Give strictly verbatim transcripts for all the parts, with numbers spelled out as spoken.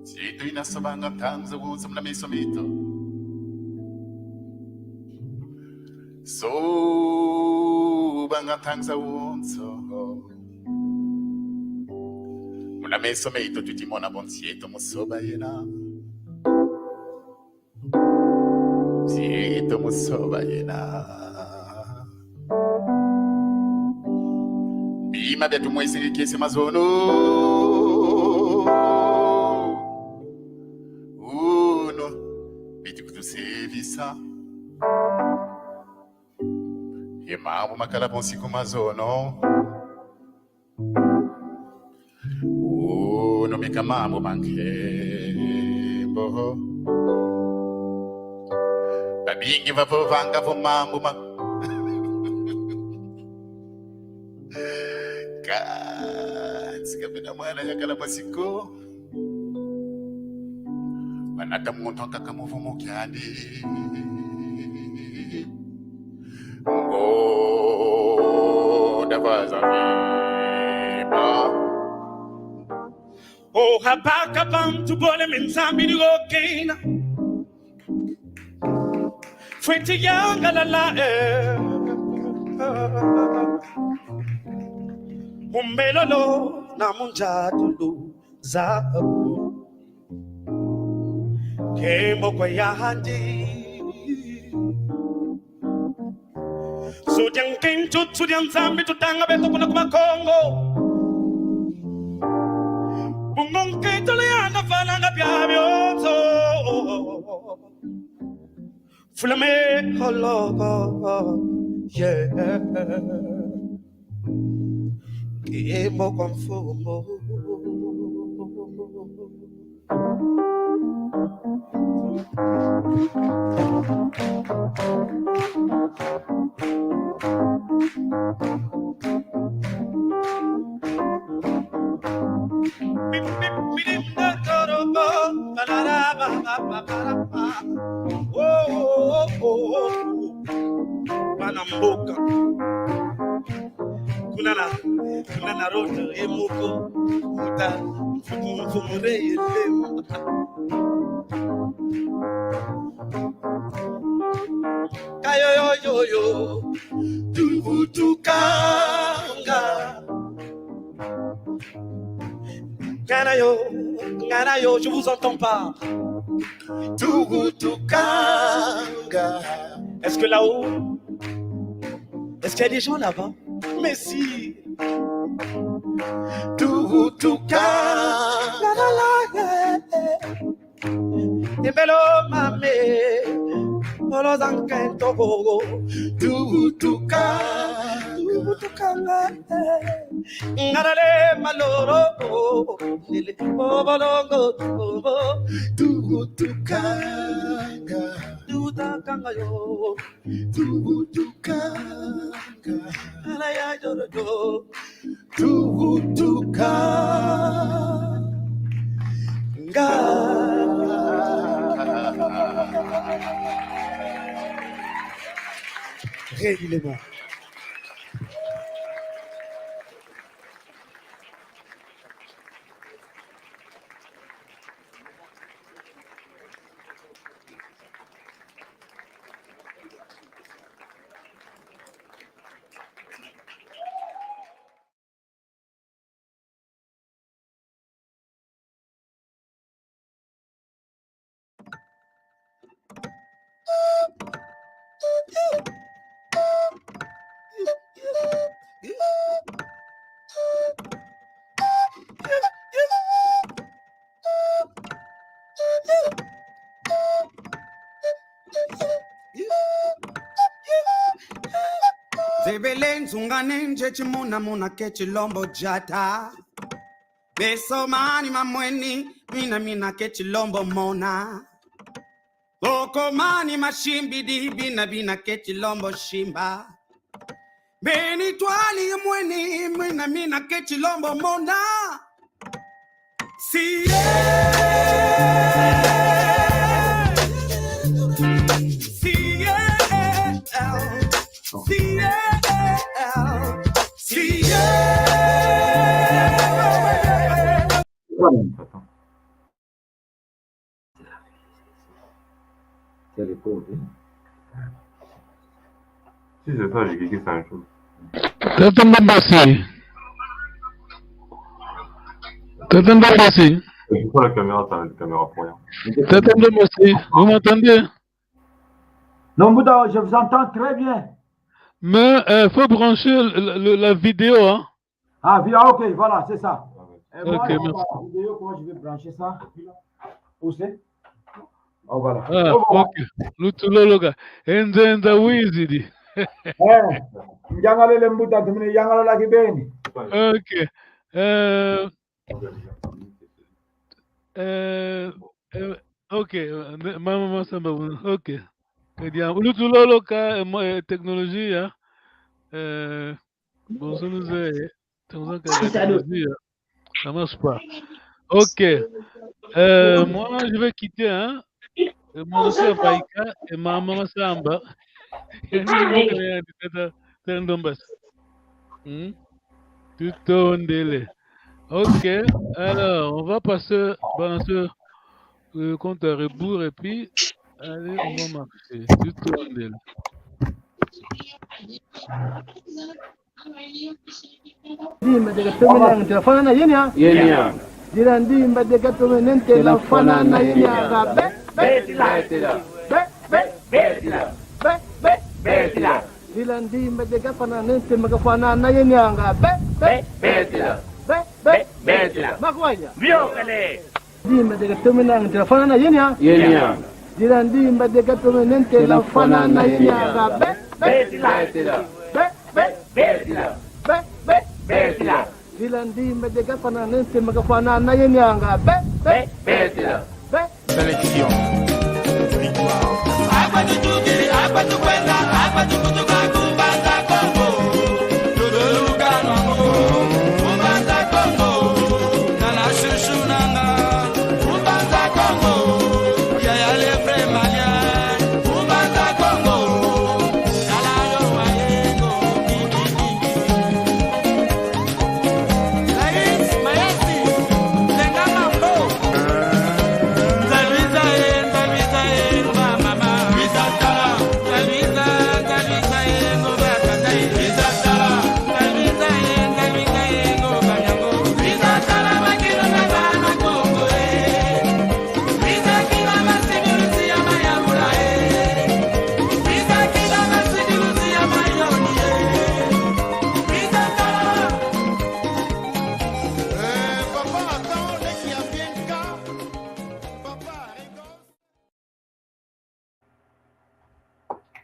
Tieto ina sobanga ntangu zawonso muna meso meto. Sobanga ntangu zawonso muna meso meto, tuti mona vo nsi eto musoba yena. Nsi eto musoba yena. Bima bia tumwesele kiese mazono. Uno, biti kutusevisa. Ye mambu makala bonsi ku mazono. Uno meka mambu ma nkembo. Babingi vavovanga vo mambu ma kansi ka bena mwana yakala bonsi ko. Wanata muntu ankaka muvumu kiandi. Ngoda vaza vima. O habaka bantu bole me Nzambi ni gokena. Fweti yangalala, eh. Mu mbelolo na mu njatulu zaku. Nkembo kwa yandi. Nsudia nkento, nsudia Nzambi, tutanga beto kuna ku Bakongo. Bungu nkento le yanda valanga bia bionso. Fulame holoko, yeah. Nkembo kwa Mfumu. Bana mboka. Kuna na, kuna na road ye moko, uta, mfumu, mfumu re ye lema. Kayo yo yo yo, tuvutukanga. Ngana yo, ngana yo, je vous entends pas. Tuvutukanga. Est-ce que là-haut, est-ce qu'il y a des gens là-bas? Mais si. Tuvutukanga. La, la, la, yeah, yeah. Embelo mame, olo zankento gogo. Tuvutukanga. Tuvutukanga. Ngarale maloro, lele, bobolongo, bobo. Tuvutukanga. Tuvutukanga yo. Tuvutukanga. Ala ya joro jo. Tuvutukanga. très vilement. Nzebele nzunga nenje chimuna muna ke chilombo jata. Beso mani mamweni, mina mina ke chilombo mona. Boko mani masimbidi, bina bina ke chilombo simba. Beni twani mweni, mina mina ke chilombo mona. Si, eh. Si, eh, eh, eh. Si, eh, eh, eh. Si, eh. Attends. C'est le code, hein. Si c'est ça, j'ai cliqué sur la même chose. Tata Ndombasi. Tata Ndombasi. Et pourquoi la caméra, t'as la caméra pour rien ? Tata Ndombasi, vous m'entendez ? Non, Bouddha, je vous entends très bien. Mais, euh, faut brancher le, le, la vidéo, hein. Ah, vi-, ah, ok, voilà, c'est ça. Euh, moi, ok, merci. La vidéo, comment je vais brancher ça ? Où c'est ? Oh, voilà. Ah, oh, voilà. Ok. Lutuloloka. Enzenza wizidi. Eh, njangalele mbuta, tumine yangalala kibeni. Ok. Euh, euh, euh, ok, euh, mama Masamba, ok. Eh bien, lutuloloka, euh, mo-, euh, technologie, hein. Euh, Bonjour, nous, euh, nous, euh, ça marche pas. Ok. Euh, moi, je vais quitter, hein. Euh, moi, je suis à Païka et ma maman Samba. Et nous, je vais aller à Tata Ndombasi. Hmm? Tutondele. Ok. Alors, on va passer, balancer, euh, compte à rebours et puis, allez, on va marcher. Tutondele. Ndimba dega tome nang tela fanana yenya. Yenya. Dila ndimba dega tome nang tela fanana yenya ga be. Betila. Be, be. Betila. Be, be. Betila. Dila ndimba dega fanana nang tela ga fanana yenya ga be. Be, betila. Be, be. Betila. Makwanya. Biokele. Ndimba dega tome nang tela fanana yenya. Yenya. Dila ndimba dega tome nang tela fanana yenya ga be. Betila. Be, be. Betila. Be, be. Betila. Dila ndimba dega fanana nang tela ga fanana yenya ga be. Be, betila. Be. Sélection. Victoire.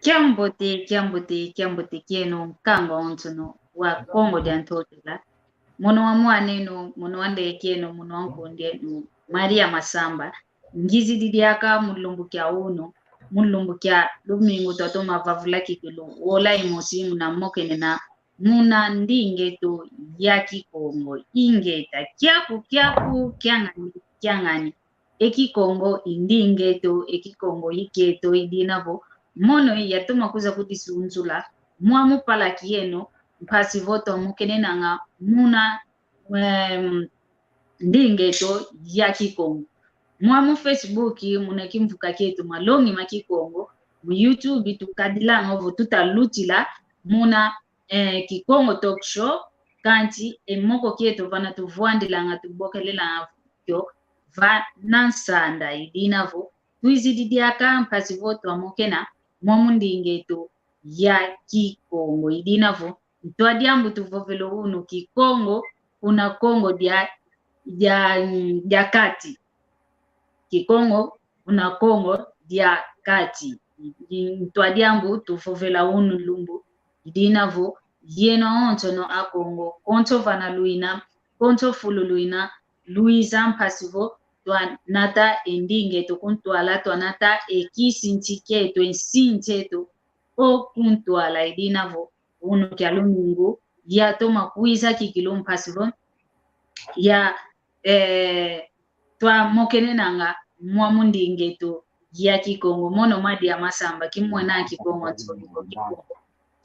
Kiambote, kiambote, kiambote kieno, nkangwa onsono wa Kongo dia Ntotela. Mono wa mwan'eno, mono wa ndey'eno, mono wa nkond'eno, Maria Masamba. Ngizidi diaka mu lumbu kia unu, mu lumbu kia lumingu twatoma vavula kikilu, wola imosi muna mokene na muna nding'eto ya Kikongo. Ingeta, kiaku, kiaku, kiangani, kiangani. E Kikongo i nding'eto, e Kikongo i kieto, i dina vo mono yatoma kwiza mwamu palaki yeno, mpasi vo twamokenenanga muna, em, ndinga eto ya Kikongo. Mwamu Facebook muna kimvuka kieto, malongi ma Kikongo, mu YouTube tukadilanga ovo tutalutila muna, eh, Kikongo Talk Show, kanti e moko kieto vana tuvwandilanga tubokelelanga kio vana nsanda. I dina vo twizidi diaka mpasi vo twamokena mwamu ndinga eto ya Kikongo. I dina vo ntwa diambu tuvovela unu Kikongo kuna Kongo dia, dia, dia Kati. Kikongo kuna Kongo dia Kati. Ntwa diambu tuvovela unu lumbu. I dina vo yeno onsono Akongo, konso vana luina, konso fulu luina, luiza mpasi vo twanata e ndinga eto kuntwala, twanata e kisinti kieto, e nsinti eto o kuntwala. I dina vo unu kia lumingu yatoma kwiza kikilu mpasi vo ya, eh, twamokenenanga mwamu ndinga eto ya Kikongo. Mono Madia Masamba, kimwena Kikongo nsoni ko Kikongo.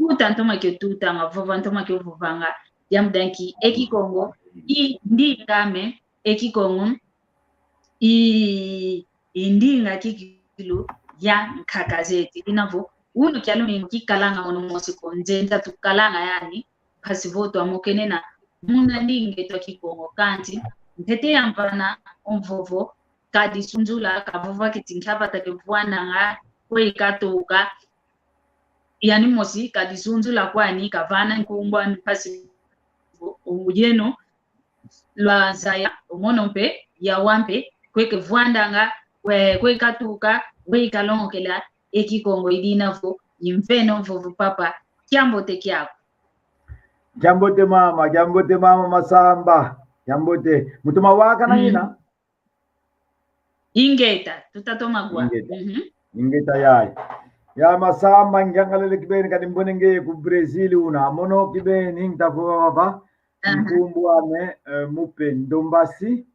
Tuta ntoma kio tutanga, vova ntoma kio vovanga, diambu dia nki e Kikongo i ndinga ame, e Kikongo i, i ndinga kikilu ya nkaka zeto. I dina vo unu kia lumingu kikalanga mono mosi ko, nzenza tukalanga yani, mpasi vo twamokenena muna ndinga eto a Kikongo. Kanti ntete yamvana o mvovo kadisunzula, kavova kiti nkia vata kevwananga, kwe katuka. Yani mosi kadisunzula kwani, kavana nkumbu ani, mpasi vo, o, yeno lwazaya, o mono mpe, yawa mpe, kwe kevwandanga, kwe, kwe katuka, kwe kalongokela e Kikongo. I dina vo imveno mvovo papa, kiambote kiaku. Kiambote mama, kiambote mama Masamba, kiambote. Mutoma wakana, mm, ina? Ingeta, tutatoma kwa. Ingeta. Mhm. Ingeta yaya. Ya Masamba, ngiangalele kibeni kadi mbwene nge ku Brazil una. Mono kibeni ntakuwa vava. Aha. Nkumbu ame, eh, Mupe Ndombasi.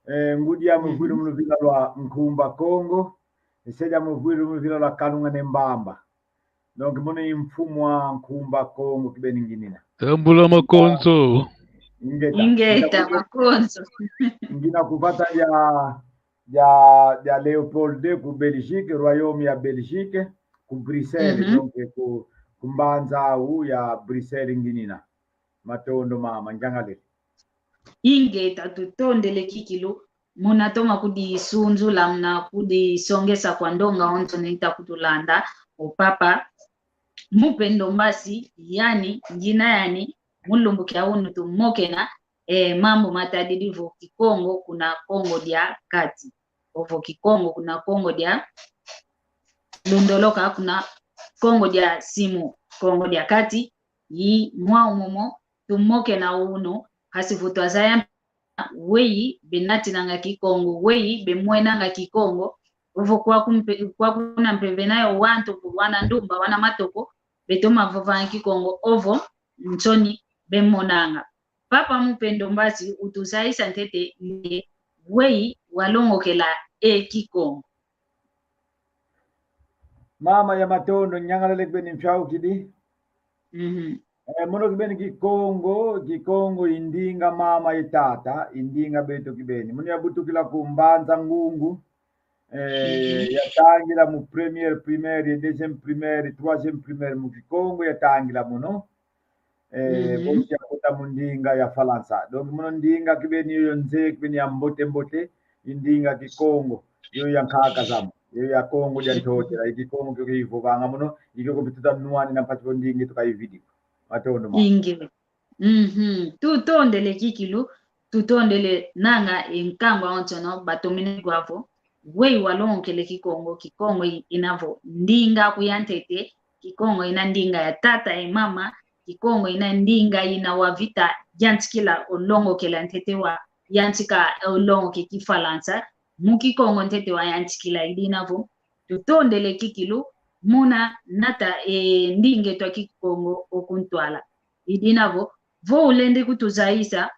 Eh, ngudi ame, mhm, vwidi mu luvila lwa Nkumba Kongo. Ise diame vwidi mu luvila lwa Kalunga ne Mbamba. Donc, mono i mfumu a Nkumba Kongo kibeni nginina. Tambula makonzo. Ingeta. Ingeta, ingeta ku-, makonzo. Ngina ku vata dia, dia, dia Léopold deux ku Belgique, royaume ya Belgique, ku Bruxelles, mhm, donc ku, ku mbanza au ya Bruxelles nginina. Matondo mama, ngiangalele. Ingeta, tutondele kikilu, muna toma kudisunzula, muna kudisongesa kwa ndonga onso nita kutulanda, o papa Mupe Ndombasi, yani, ngina yani, mu lumbu kia unu tumokena, eh, mambu matadidi vo Kikongo kuna Kongo dia Kati. Ovo Kikongo kuna Kongo dia Lundoloka, kuna Kongo dia Simu, Kongo dia Kati, i mwau momo tumokena unu, mpasi vo twazaya weyi benatinanga Kikongo, weyi bemwenanga Kikongo, ovo kwaku mpe, kwaku kuna mpe venayo wantu, wana ndumba, wana matoko, betoma vovanga Kikongo, ovo nsoni bemonanga. Papa Mupe Ndombasi, utuzayisa ntete nde weyi walongokela e Kikongo. Mama ya matondo, nyangalele kibeni mfiaukidi. Mhm. Eh, mono kibeni Kikongo, Kikongo i ndinga mama ye tata, i ndinga beto kibeni. Mono yabutukila ku Mbanza Ngungu, eh, mhm, yatangila mu première primaire, deuxième primaire, troisième primaire mu Kikongo yatangila mono. Eh, mhm, bosi yakota mu ndinga ya Falansa. Donc, mono ndinga kibeni yoyo nze, kibeni ya mbote mbote, i ndinga Kikongo, yoyo ya nkaka zame, yoyo ya Kongo dia Ntotela, i Kikongo kio kivovanga mono, i kio ko mpe tuta nwanina mpasi vo ndinga eto kaividi ko. Matondo mama. Inge. Mhm. Tutondele kikilu, tutondele nanga e nkangwa onsono batomene kwa vo weyi walongokele Kikongo, Kikongo i-, ina vo ndinga aku ya ntete, Kikongo ina ndinga ya tata ye mama, Kikongo ina ndinga ina wavita yantikila olongokela ntete wayantika olongoke Kifalansa, mu Kikongo ntete wayantikila. I dina vo tutondele kikilu muna nata e ndinga eto a Kikongo o kuntwala. I dina vo, vo ulendi kutuzayisa,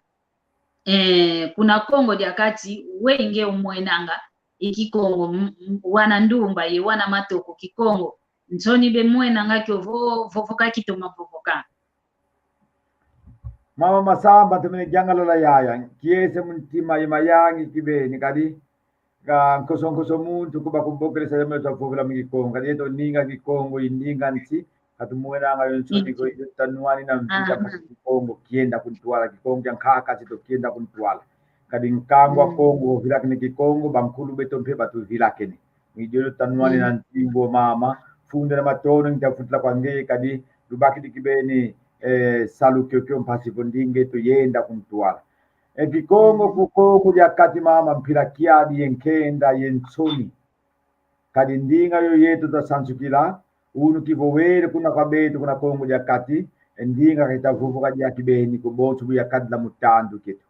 eh, kuna Kongo dia Kati, weyi nge umwenanga e Kikongo, m-, m-, wana ndumba ye wana matoko Kikongo, nsoni bemwenanga kio vo, vovoka kitoma vovoka. Mama Masamba, ntomene yangalala yaya, kiese mu ntima ye mayangi kibeni, kadi ka nkoso nkoso muntu kuba kubokelesa yamelo twavovela mu Kikongo, kadi yeto ndinga Kikongo, i ndinga nsi, katumwenanga yo nsoni ko, i dio tanwanina mvita mpasi Kikongo kienda kuntwala, Kikongo kia nkaka kieto kienda kuntwala. Kadi nkangu a Kongo vilakene Kikongo, bankulu beto mpe batuvilakene. I dio tanwanina ntimbu, mama, funda na matondo ngita futila kwa ngeye, kadi lubakidi kibeni, eh, salu kiokio mpasi vo ndinga eto yenda kuntwala. E Kikongo ku Kongo dia Kati, mama, mpila kiadi ye nkenda ye nsoni. Kadi ndinga yo yeto twasansukila, unu kivo wele kuna kwa beto kuna Kongo dia Kati, e ndinga kaita vovoka dia kibeni ko, bonso bu yakadila mu tandu kieto.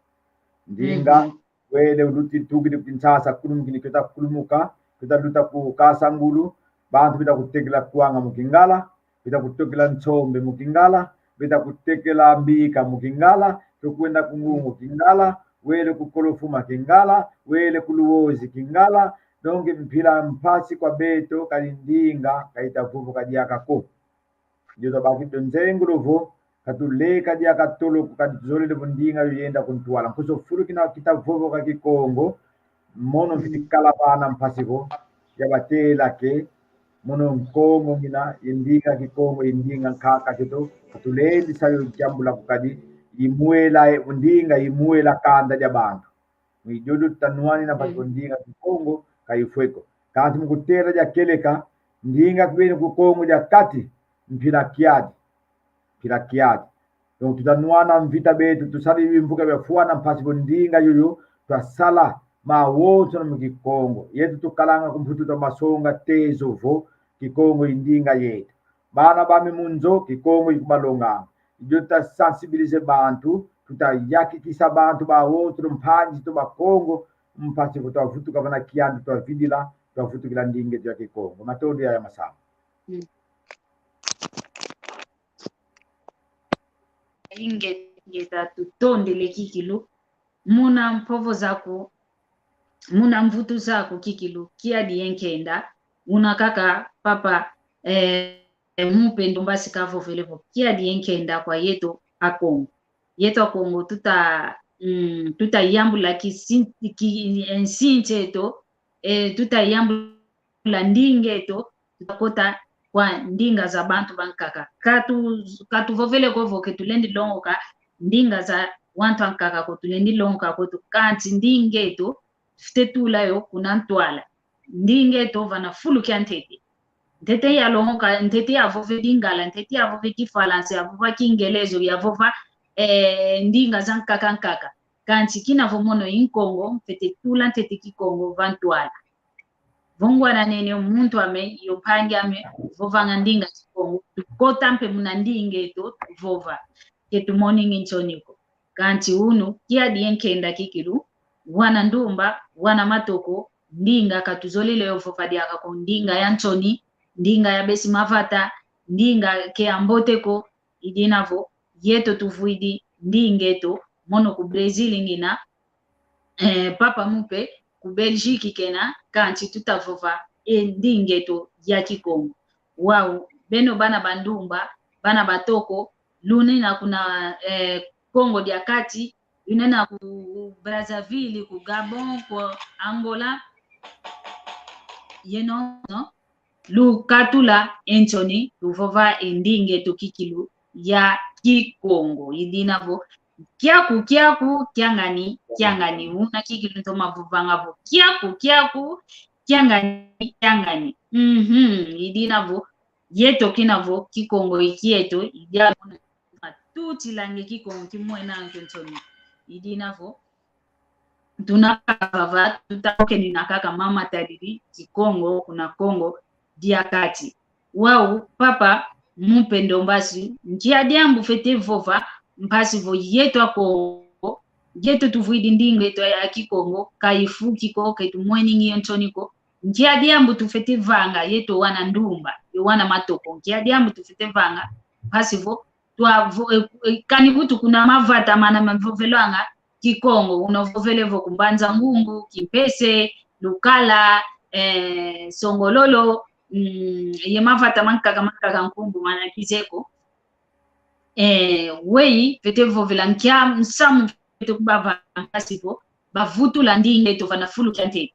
Ndinga, wele uluti, tukidi ku Kinshasa, kulumukini, keta kulumuka, keta luta ku Kasangulu, bantu bita kutekela kwanga mu Kingala, bita kutekela nsombe mu Kingala, bita kutekela mbika mu Kingala, tukwenda ku Ngungu Kingala, wele ku Kolofuma Kingala, wele ku Luozi Kingala. Donc mpila mpasi kwa beto, kadi ndinga kaita vovoka diaka ko. Dio twabakidi o nzengolo vo, katuleka diaka tolo ko, katuzolele vo ndinga yo yenda kuntwala. Nkoso fulu kina kita vovoka Kikongo, mono mfiti kala vana mpasi vo yabatela ke, mono Nkongo ngina, i ndinga Kikongo, i ndinga nkaka kieto, katulendisa yo diambula ko, kadi i mwela, e, ndinga i mwela kanda dia bantu. Mu i dio tanwanina mpasi vo ndinga Kikongo kaifwe ko. Kansi mu kutela dia kieleka, ndinga kibeni ku Kongo dia Kati, mpila kiadi. Mpila kiadi. Donc tutanwana mvita beto, tusala bimvuka biafwana mpasi vo ndinga yoyo twasala mawonso na mu Kikongo. Yeto tukalanga ku Mputu, twamasonga tezo vo Kikongo i ndinga yeto. Bana bame mu nzo, Kikongo ikubalonganga. I dio tasensibiliser bantu, tutayakikisa bantu bawonso, mpangi zeto Bakongo, mpasi vo twavutuka vana kiandi twavidila, twavutukila ndinga eto ya Kikongo. Matondo yaya Masamba. Mm. Ingeta, tutondele kikilu. Muna mpovo zaku, muna mvutu zaku kikilu, kiadi ye nkenda, una kaka papa, eh, Mupendo Mbasi kavovele vo, kiadi ye nkenda kwa yeto Akongo. Yeto Akongo tuta, mm, tutayambula kisin-, ki-, e, nsi ntieto, e, tutayambula ndinga eto, tutakota kwa ndinga za bantu bankaka. Katu-, katuvovele ko vo ke tulendi longoka ndinga za wantu ankaka ko, tulendi longoka ko tu, kansi ndinga eto, tufwete tula yo kuna ntwala. Ndinga eto vana fulu kia ntete. Ntete yalongoka, ntete yavova Lingala, ntete yavova Kifalansa, yavova Kingelezo, yavova, eh, ndinga za nkaka nkaka. Kansi kina vo mono i Nkongo, mfwete tula ntete Kikongo va ntwala. Vo ngwananene o muntu ame, yo mpangi ame, vovanga ndinga Kikongo, tukota mpe muna ndinga eto, tuvova. Ke tumoningi nsoni ko. Kansi unu, kiadi ye nkenda kikilu, wana ndumba, wana matoko, ndinga katuzolele yo vova diaka ko, ndinga ya nsoni, ndinga ya besi mavata, ndinga ke ya mbote ko, i dina vo, yeto tuvwidi ndinga eto, mono ku Brésil ngina, eh, papa Mupe, ku Belgique kena, kansi tutavova, e, ndinga eto ya Kikongo. Wau, beno bana ba ndumba, bana ba toko, lunina kuna, eh, Kongo dia Kati, lunina ku Brazzaville, ku Gabon, ku Angola, yeno, no? Lukatula e nsoni, luvova e ndinga eto kikilu ya Kikongo. I dina vo, kiaku, kiaku, kiangani, kiangani. Una kikilu ntoma vovanga vo, kiaku, kiaku, kiangani, kiangani. Mhm, i dina vo, yeto kina vo, Kikongo i kieto, i dia vo, na tutila nge Kikongo kimwena nkio nsoni. I dina vo, tuna kavava, tuta okenina kaka mama tadidi Kikongo kuna Kongo dia Kati. Wau, papa Mupendo Mbasi, nkia diambu fwete vova, mpasi vo yeto Akongo, yeto tuvwidi ndinga eto ya Kikongo, kaifuki ko, ke tumweningi yo nsoni ko, nkia diambu tufwete vanga, yeto wana ndumba, yo wana matoko, nkia diambu tufwete vanga, mpasi vo, twa vo-, e, e, kani kutu kuna mavata mana mavovelwanga Kikongo, una ovovele vo ku Mbanza Ngungu, Kimpese, Lukala, eh, Songololo, mm, ye mavata mankaka mankaka nkumbu mana kizeko. Eh, weyi, vete vovela nkia nsamu vete kubavana mpasi vo bavutula ndinga eto vana fulu kia ntete.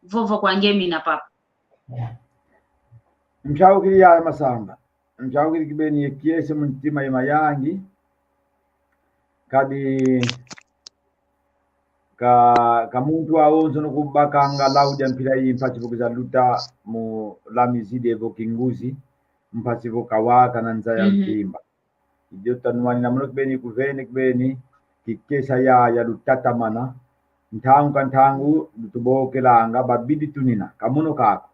Vovo kwa nge mina, papa. Nchaukili ya Masamba. Nchaukili kibeni ye kiese mu ntima ye mayangi. Kadi ka, ka muntu awonsono kubakanga lau dia mpila yi mpasi vo kwiza luta mu lami zidi evo kinguzi, mpasi vo kawaka na nza ya mpimba. Idio tanwanina mono kibeni kuvene kibeni, kikesa ya, ya lutatamana, ntangu ka ntangu, lutubokelanga, babidi tunina, ka mono kako,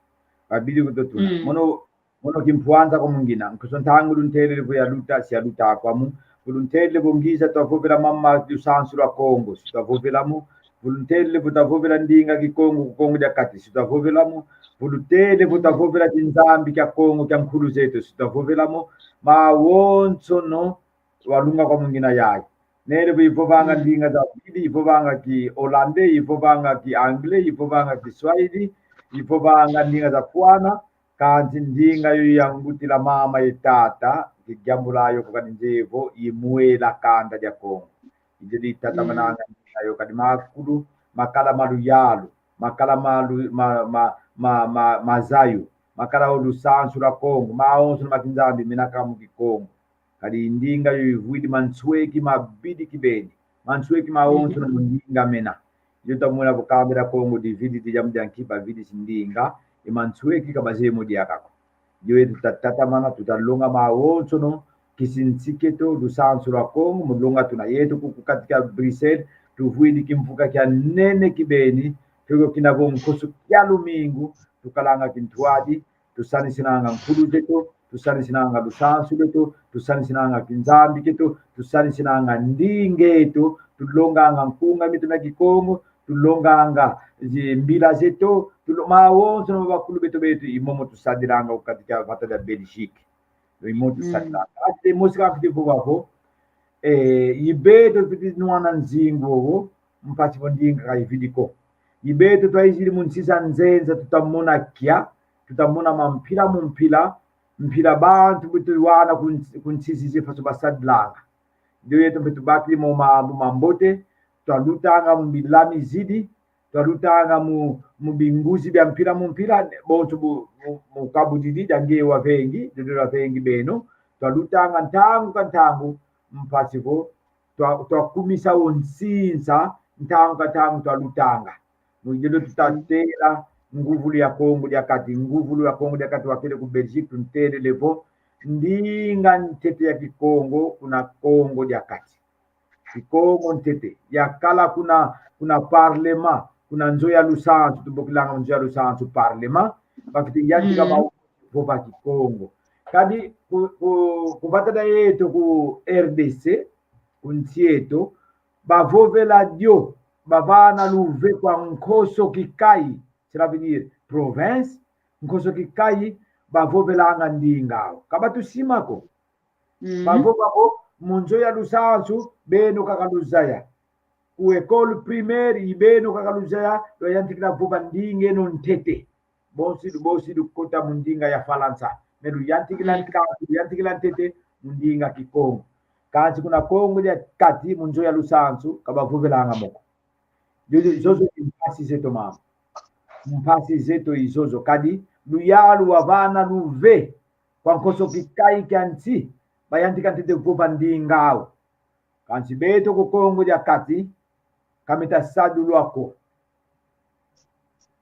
babidi kututuna. Mono, mono kimpwanza kwa mungina, nkoso ntangu luntelele vo yaluta, si yaluta kwamu, vo luntelele vo ngiza twavovela mama lusansu lwa Kongo, si twavovela mo, vo luntelele vo twavovela ndinga Kikongo, ku Kongo dia Kati, si twavovela mo, vo luntelele vo twavovela kinzambi kia Kongo, kia nkulu zeto, si twavovela mo, mawonsono, walunga kwa mungina yayi. Nele vo ivovanga ndinga za bidi, ivovanga ki hollandais, ivovanga ki anglais, ivovanga ki swahili, ivovanga ndinga za fwana, kansi ndinga yo ya ngutila mama ye tata, kigiambula yo kukadi nzevo, imwela kanda dia Kongo. Idio ditatamananga ndinga yo kadi makulu, makala ma luyalu, makala ma lu-, ma, ma, ma, ma, mazayu, makala o lusansu lwa Kongo, mawonso na makinzambi mena kaka mu Kikongo. Kadi ndinga yo ivwidi mansweki mabidi kibeni. Mansweki mawonso na mu ndinga mena. Yo tamwela vo kanda dia Kongo divididi diambu dia nki bavidisi ndinga, e mansweki ka bazeye mo diaka ko. Yo yetu tatatamana, tutalonga mawonsono, kisinsi kieto, lusansu lwa Kongo, mu longa tuna yetu kuku kati kia Bruxelles, tuvwidi kimvuka kia nene kibeni, kiokio kina vo nkoso kia lumingu, tukalanga kintwadi, tusanisinanga nkulu zeto, tusanisinanga lusansu lweto, tusanisinanga kinzambi kieto, tusanisinanga ndinga eto, tulonganga nkunga mieto mia Kikongo, tulonganga zi-, mbila zeto, tulo-, mawonso na bakulu beto beto, i momo tusadilanga ku kati kia vata dia Belgique. I momo tusadilanga. Ati mosi ka mfwete vova vo, eh, i beto tufwete nwana nzingu wowo, mpasi vo ndinga ka ividi ko. I beto twaizidi mu nsi za nzenza, tutamona kia, tutamona mampila mu mpila, mpila bantu beto wana ku nsi, ku nsi zizi faso basadilanga. Ndio yeto mpe tubakidi mo mambu mambote, twalutanga mu bilami zidi, twalutanga mu, mu binguzi bia mpila mu mpila, bonso bu, mu, mu kabudidi, dia nge wavengi, diodio lwavengi beno, twalutanga ntangu ka ntangu, mpasi vo, twa, twakumisa o nsinsa, ntangu ka ntangu twalutanga. Mu diodio tutatela, nguvulu ya Kongo dia Kati, nguvulu ya Kongo dia Kati wakele ku Belgique, tuntelele vo, ndinga ntete ya Kikongo, kuna Kongo dia Kati. Kikongo ntete. Yakala kuna, kuna parlement, kuna nzo ya lusansu, tubokilanga nzo ya lusansu parlement, bafwete yantika mau vova Kikongo. Kadi ku, ku, ku vata dia yeto ku R D C, ku nsi yeto, bavovela dio, bavana luve kwa nkoso kikayi, cela veut dire province, nkoso kikayi, bavovelanga ndinga au. Ka batusima ko. Bavova vo, mu nzo ya lusansu, beno kaka luzaya. Ku école primaire, i beno kaka luzaya, lwayantikila vova ndinga eno ntete. Bonso du, bonso du kota mu ndinga ya Falansa. Mais luyantikila nka-, luyantikila ntete mu ndinga Kikongo. Kansi kuna Kongo dia Kati, mu nzo ya lusansu, ka bavovelanga mo ko. Zozo, zozo i mpasi zeto mama. Mpasi zeto i zozo. Kadi, luyalu wavana luve kwa nkoso kikayi kia nsi, bayantika ntete vova ndinga au. Kansi beto ku Kongo dia Kati, ka meta sadilwa ko.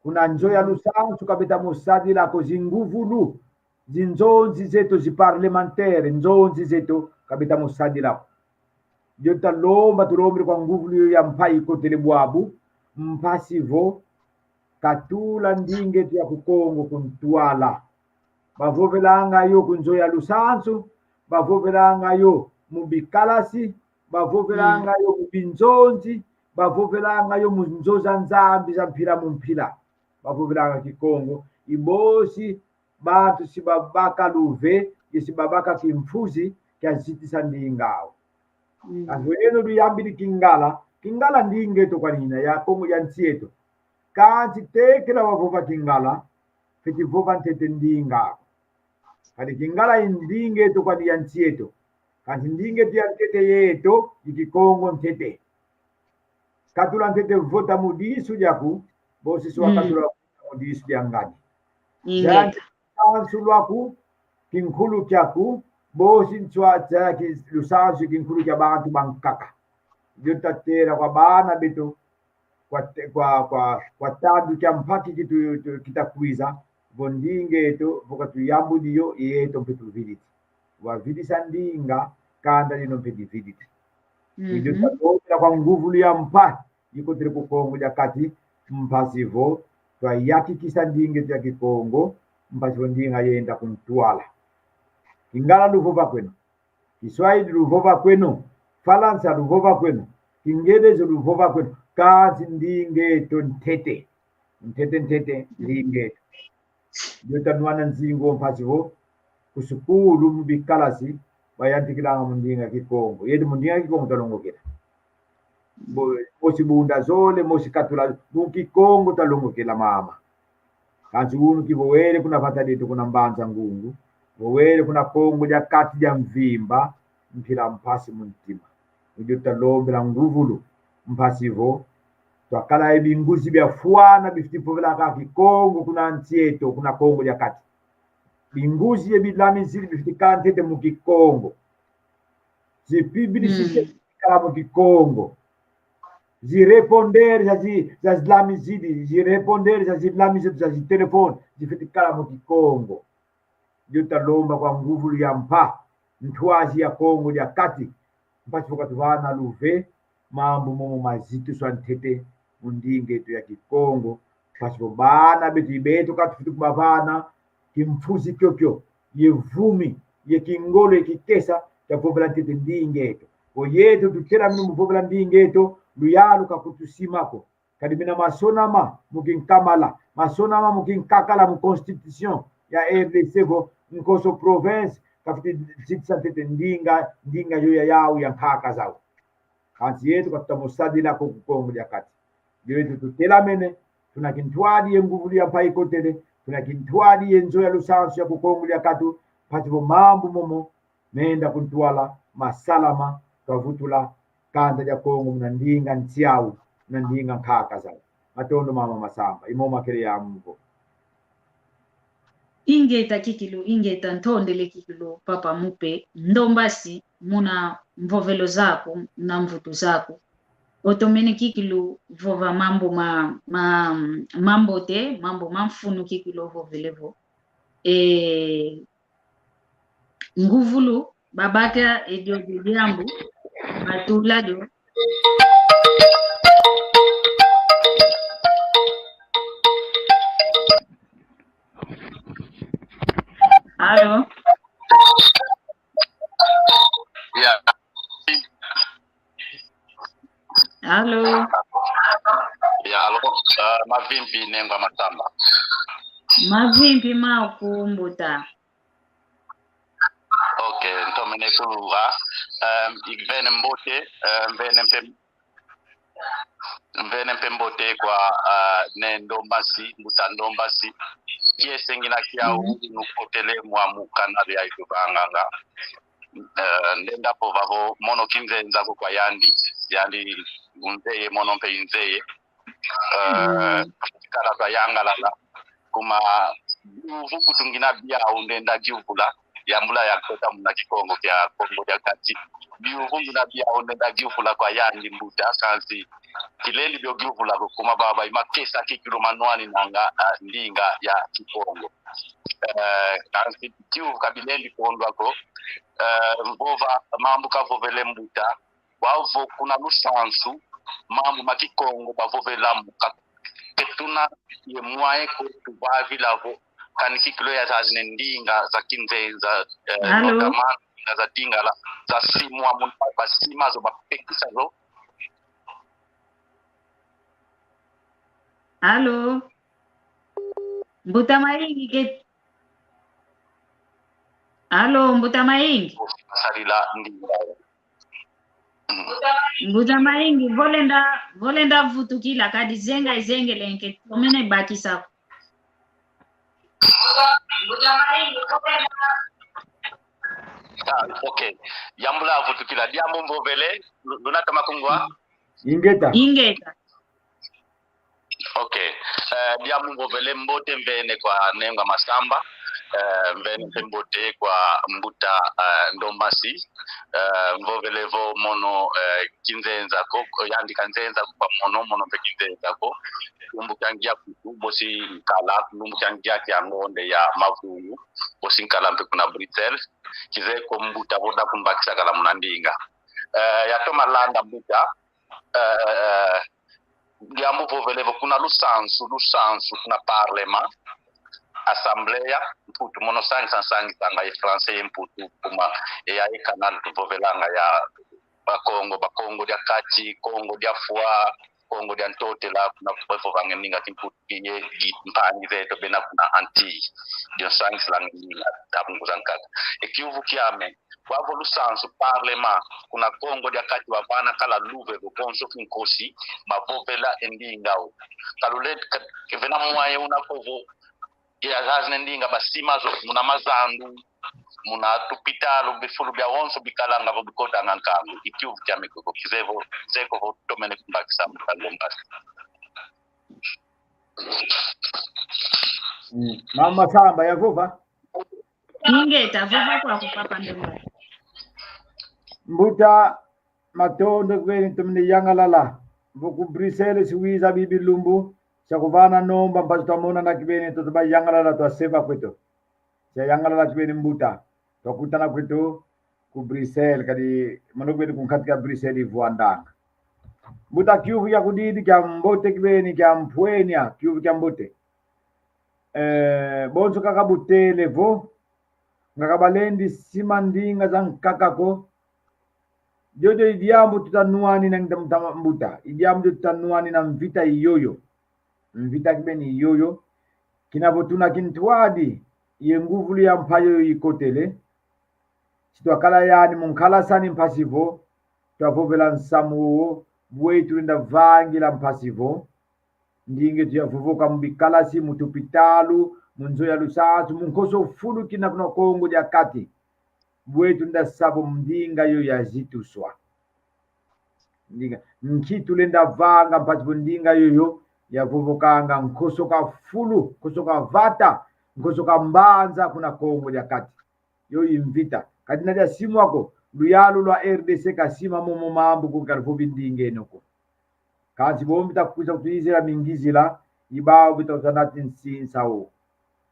Kuna nzo ya lusansu ka beta mo sadila ko, zinguvulu, zinzonzi zeto, zi parlementaire, nzonzi zeto, ka beta mo sadila ko. Dio talomba, tulombele kwa nguvulu yo ya mpai ikotele bwabu, mpasi vo, katula ndinga eto ya ku Kongo ku ntwala. Bavovelanga yo ku nzo ya lusansu, bavovelanga yo mu bikalasi, bavovelanga yo mu binzonzi, bavovelanga yo mu nzo za Nzambi za mpila mu mpila. Bavovelanga Kikongo, i bosi bantu si babaka luve, ye si babaka kimfuzi kia zitisa ndinga au. Kansi eno luyambidi Kingala, Kingala ndinga eto kwanina, ya Kongo ya nsi eto. Kansi tekila wavova Kingala, fwete vova ntete ndinga. Kadi Kingala i ndinga eto kwani ya nsi eto. Kansi ndinga eto ya ntete yeto i Kikongo ntete. Katula ntete vota mu disu diaku, bosi swa katula vota mu disu dia ngani. Zaya ntete lusansu lwaku, kinkulu kiaku, bosi nswa zaya ki-, lusansu kinkulu kia bantu bankaka. Dio tatela kwa bana beto, kwa te-, kwa, kwa, kwa tandu kia mpaki kitu, tu-, kita kwiza, vo ndinga eto, vo katuyambudi yo, yeto mpe tuvididi. Wavidisa ndinga, kanda dino mpe divididi. Idio tatokela kwa nguvulu ya mpa, ikotele ku Kongo dia Kati, mpasi vo, twayakikisa ndinga eto ya Kikongo, mpasi vo ndinga yenda ku ntwala. Kingala luvova kweno. Kiswahili luvova kweno, Falansa luvova kweno, Kingelezo luvova kweno, kansi ndinga eto ntete. Ntete, ntete, ndinga eto. Dio tanwana nzingu mpasi vo, ku sukulu mu bikalasi, bayantikilanga mu ndinga Kikongo. Yeto mu ndinga Kikongo talongokela. Bo-, mosi bunda zole, mosi katula, mu Kikongo talongokela mama. Kansi unu kivovele kuna vata dieto kuna Mbanza Ngungu, vovele kuna Kongo dia Kati dia mvimba, mpila mpasi mu ntima. Idio talombela nguvulu, mpasi vo, twakala ye binguzi biafwana bifiti vovela kaka Kikongo kuna nsi eto, kuna Kongo dia Kati. Binguzi ye bilamizidi bifiti kala ntete mu Kikongo. Zi publicité zifiti kala mu Kikongo. Zi répondeur za zi, za zilamizidi, zi répondeur za zilamizidi za zitelefone, zifiti kala mu Kikongo. Dio talomba kwa nguvulu ya mpa, ntwazi ya Kongo dia Kati, mpasi vo katuvana luve, mambu momo mazituswa ntete mu ndinga eto ya Kikongo, mpasi vo bana beto i beto katufiti kubavana kimfuzi kiokio, ye vumi, ye kingolo, ye kikesa, kia vovela ntete ndinga eto. Vo yeto tutelamene mu vovela ndinga eto, luyalu ka kutusima ko. Kadi mina masonama mu kinkamala, masonama mu kinkakala, mu constitution ya R D C vo nkoso province kafiti zitisa ntete ndinga, ndinga yo ya yau ya nkaka zau. Kansi yeto katuta mu sadila ko ku Kongo dia Kati. Dio yeto tutelamene, tuna kintwadi ye nguvulu ya mpa ikotele, tuna kintwadi ye nzo ya lusansu ya ku Kongo dia Kati, mpasi vo mambu momo menda ku ntwala, masalama, twavutula kanda dia Kongo muna ndinga nsi au, muna ndinga nkaka zau. Matondo mama Masamba, i momo makele ya mvo. Ingeta kikilu, ingeta ntondele kikilu, papa Mupe, ndombasi, muna mvovelo zaku, na mvutu zaku. Otomene kikilu vova mambu ma, ma, mambote, mambu ma mfunu kikilu ovovele vo. E, nguvulu, babaka edio dio diambu, batula dio. Alo? Ya. Alo? Ya, alo. Ah, mavimpi Nengwa Masamba. Mavimpi mau ku mbuta. Ok, ntomene kuluga. Em, i mvene mbote, em, mvene mpe, mvene mpe mbote kwa, ah, Ne Ndombasi, mbuta Ndombasi. Kiese ngina kiau nukotele mwa mu kanali ya ituvanganga. Eh, ndenda vova vo mono kinzenza ko kwa yandi, yandi unzeye, mono mpe inzeye. Eh, kala twayangalala. Kuma biuvu kutu ngina biau ndenda giuvula, yambula ya kota muna Kikongo kia Kongo dia Kati. Biuvu ngina biau ndenda giuvula kwa yandi mbuta, kansi kilendi bio giuvula ko, kuma baba i makesa kikilu manwaninanga, ah, ndinga ya Kikongo. Eh, kansi kiuvu kabilendi kondwa ko, eh, mvova mambu kavovele mbuta, bavo kuna lusansu, mambu ma Kikongo bavovela mu ka-, ke tuna ye mwaye ko tuvavila vo, kani kikilu ya zazi ne ndinga za kinzenza, eh, notamment ndinga za Lingala, za simwa muna, basima zo, bapekisa zo. Alo? Mbuta Mayingi ke-, alo, Mbuta Mayingi? Salila ndinga. Mbuta Mayingi, vo lenda, vo lenda vutukila, kadi zenga izengele nge, tomene bakisa. Ah, ok. Yambula avutukila. Diambu mvovele, lu-, luna toma kungwa? Ingeta. Ingeta. Ok. Eh, diambu mvovele, mbote mvene kwa Nengwa Masamba. Eh, mvene mpe mbote kwa mbuta, eh, Ndombasi. Eh, mvovele vo mono, eh, kinzenza ko, yandi kanzenza ko kwa mono, mono mpe kinzenza ko. Lumbu kia ngia kutu, bosi nkala, lumbu kia ngia kia ngonde ya mavungu, bosi nkala mpe kuna Bruxelles. Kizeye ko mbuta vo da kumbakisa kala muna ndinga. Eh, yatoma landa mbuta, eh, diambu vovele vo kuna lusansu, lusansu, kuna parlement, assemblée, Mputu, mono sangisa, sangisanga ye français ye Mputu, kuma, e ya ye canal tuvovelanga ya Bakongo, Bakongo dia Kati, Kongo dia Fwa, Kongo dia Ntotela, kuna bevovanga ndinga Kimputu, ye, ye mpangi zeto bena kuna Antilles. Dio nsangisilanga ndinga, tabu nkuza nkaka. E kiuvu kiame, wavo lusansu, parlement, kuna Kongo dia Kati wavana kala luve vo konso kinkosi, bavovela e ndinga o. Kalule, ka-, kevena mwaye una ko vo, ya zazi ne ndinga basima zo, muna mazandu, muna tupitalu, bifulu biawonso bikalanga vo bikotanga nkangu, e kiuvu kiame koko, kizeye vo, zeye ko vo tomene kumbakisa mbuta Ndombasi. Mm. Mama Samba, yavova? Ingeta, vova kwaku papa Ndombasi. Mbuta, matondo kibeni, tomene yangalala. Vo ku Bruxelles si wiza bibi lumbu, sia kuvana nomba mpasi twamonana kibeni, toto ba yangalala twaseva kweto. Sia yangalala kibeni mbuta. Twakutana kweto ku Bruxelles, kadi mono kibeni ku nkati kia Bruxelles ivwandanga. Mbuta, kiuvu kia kudidi kia mbote kibeni, kia mpwenya, kiuvu kia mbote. Eh, bonso kaka butele vo, nga kabalendi sima ndinga zankaka ko. Jojo i diambu tutanwanina ngita mbuta, mbuta. I diambu jojo tutanwanina mvita i yoyo. Mvita kibeni i yoyo. Kina vo tuna kintwadi, ye nguvulu ya mpa yoyo ikotele. Si twakala yani mu nkalasani mpasi vo, twavovela nsamu wowo, bwe tulenda vangila mpasi vo ndinga eto yavovoka mu bikalasi, mu tupitalu, mu nzo ya lusansu, mu nkoso fulu kina kuna Kongo dia Kati. Bwe tulenda sa vo ndinga yoyo yazituswa. Ndinga, nki tulenda vanga mpasi vo ndinga yoyo yavovokanga nkoso ka fulu, nkoso ka vata, nkoso ka mbanza kuna Kongo dia Kati. Yo i mvita. Kadi na diasimwa ko, luyalu lwa R D C kasima momo mambu ko, kadi vo bindinga eno ko. Kansi bo mbi takwiza kutwizila mingizila, i bau bita kutanati nsinsa o.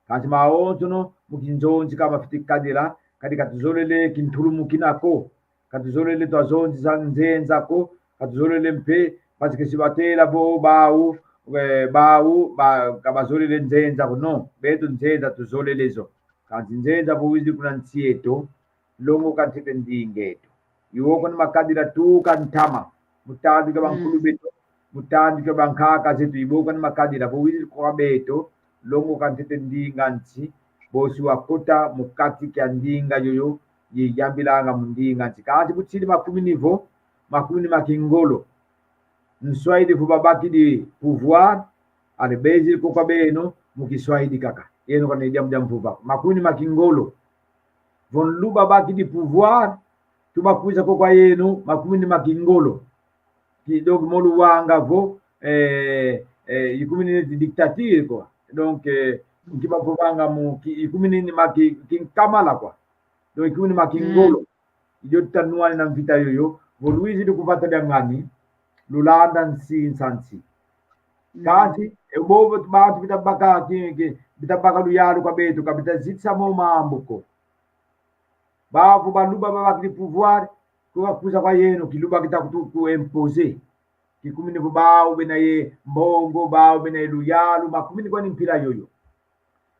Kansi mawonsono, mu kinzonzi ka mafiti kadila, kadi katuzolele kintulumukina ko. Katuzolele twazonzisa nzenza ko, katuzolele mpe, parce que si batela vo bau, eh, bau, ba, ka bazolele nzenza ko, non, beto nzenza tuzolele zo. Kansi nzenza vo wizidi kuna nsi eto, longoka ntete ndinga eto. I woko ni makadila tuka ntama, mu tandu kia bankulu beto, mu tandu kia bankaka zeto, i woko ni makadila, vo wizidi kwa beto, longoka ntete ndinga nsi, bosi wakota mu kati kia ndinga yoyo, ye yambilanga mu ndinga nsi. Kansi butsidi makumini vo, makumini ma kingolo. Nswahidi vo babakidi pouvoir, ale bezidi ko kwa beno, mu kiswahidi kaka. Yeno kana i diambu dia mvova. Makumini ma kingolo. Vo nluba bakidi pouvoir, tubakwiza ko kwa yeno, makumini ma kingolo. Ki, donc, mo luwanga vo, eh, eh, ikumini neti dictature, quoi. Donc, eh, nki bavovanga mu, ki, ikumini ni ma ki, kinkamala, quoi. Donc, ikumini ma kingolo. Mm. I dio tutanwanina mvita yoyo, vo lwizidi ku vata dia ngani, lulanda nsinsa nsi. Mm. Kansi, e bobo bantu bita baka, ki, ki, bita baka luyalu kwa beto, ka bita zitisa mo mambu ko. Bavo baluba babakidi pouvoir, ko bakwiza kwa yeno, kiluba kita kutu, ku imposer. Kikumini vo bau bena ye mbongo, bau bena ye luyalu, makumini kwani mpila yoyo.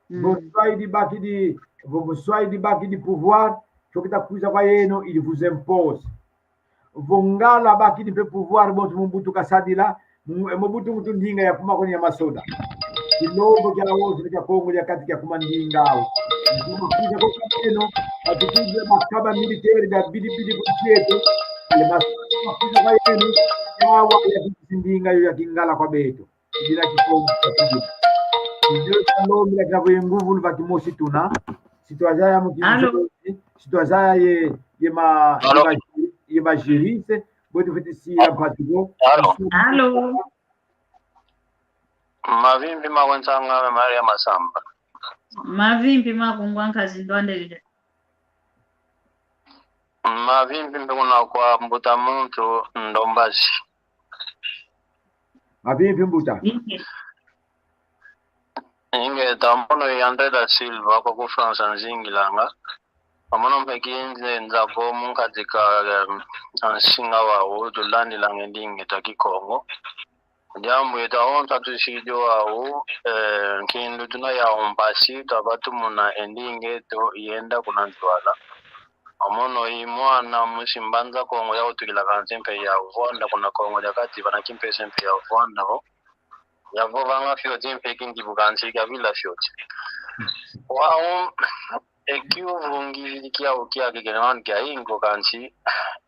Mm. Vo nswahidi bakidi, vo nswahidi bakidi pouvoir, tio kita kwiza kwa yeno, il vous impose. Vo ngala bakidi mpe pouvoir, bonso Mobutu kasadila, Mu-, Mobutu mutu ndinga yakuma kwani ya masoda. Kilombo kia wonso kia Kongo dia Kati kiakuma ndinga au. Mu kwiza ko kwa yeno, batukidi makaba militaire bia bidi bidi ku nsi eto. Ale masoda makwiza kwa yeno, yawa ya kisi ndinga yo ya kingala kwa beto. Kidila Kikongo kia kidila. Ndio, talombila kina vo ye nguvulu va kimosi tuna. Si twazaya mu kinzo, si twazaya ye, ye ma, ye ma, ye ma jirise, bwe tufwete sila mpasi vo. Allô. Mavimpi makwe nsanga Maria Masamba. Mavimpi makungwa nkazi ndwandele. Mavimpi mpe kuna kwa mbuta muntu Ndombasi. Mavimpi mbuta. Ingeta, mono i André da Silva kwa ku France nzingilanga. Amono mpe kinze nzako munkati ka, em, nsinga wau tulandilanga e ndinga eto a Kikongo. Diambu eto awonso atusidi wau, eh, nkindu tuna yau mpasi, twabaka tumona e ndinga eto yenda kuna ntwala. Amono i mwana musi Mbanza Kongo yautukila kansi mpe yavwanda kuna Kongo dia Kati, vana kimpese mpe yavwanda vo. Yavovanga fioti mpe kindibu kansi kavila fioti. Wau, e kiuvu ngizidi kiau kiaki kene manu kia ingo kansi,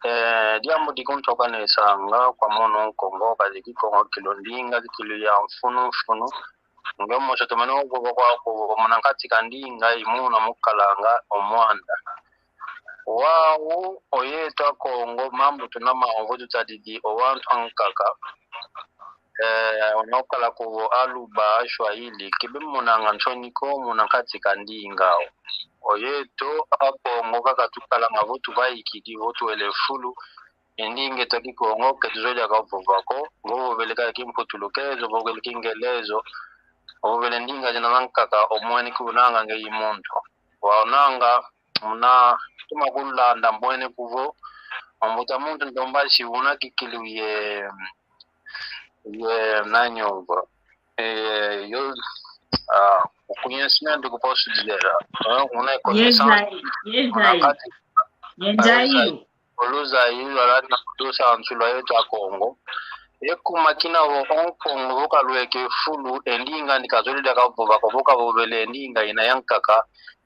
eh, diambu dikuntokanesanga kwa mono Nkongo, kadi Kikongo kilu ndinga, kikilu ya mfunu mfunu. Nge mosi tumene ovova kwaku, muna nkati ka ndinga i muna mukalanga o mwanda. Wau, oyeto Akongo, mambu tuna mau vo tutadidi o wantu ankaka. Eh, una ukala ku Aluba, Swahili, kibe monanga nsoni ko muna nkati ka ndinga o. Oyeto Akongo kaka tukalanga vo tuvaikidi, vo tuwele fulu, e ndinga eto a Kikongo ke tuzolele kavova ko, vo vovele ka Kimputulukezo, vovele Kingelezo, vovele ndinga zina zankaka, omweni kunanga nge i muntu. Waonanga, muna tuma kulanda mbwene kuvo, mbuta muntu Ndombasi una kikilu ye, ye nani ovo. Eh, yo, ah, o conhecimento que posso dizer, eh, una connaissance, una kati, ye Zaïre. Oluzayilu lwalanda kutusa antu lwa yeto Akongo. E kuma kina vo o Nkongo vo kalweke fulu, e ndinga andi kazolele kavova ko, vo kavovele e ndinga ina yankaka,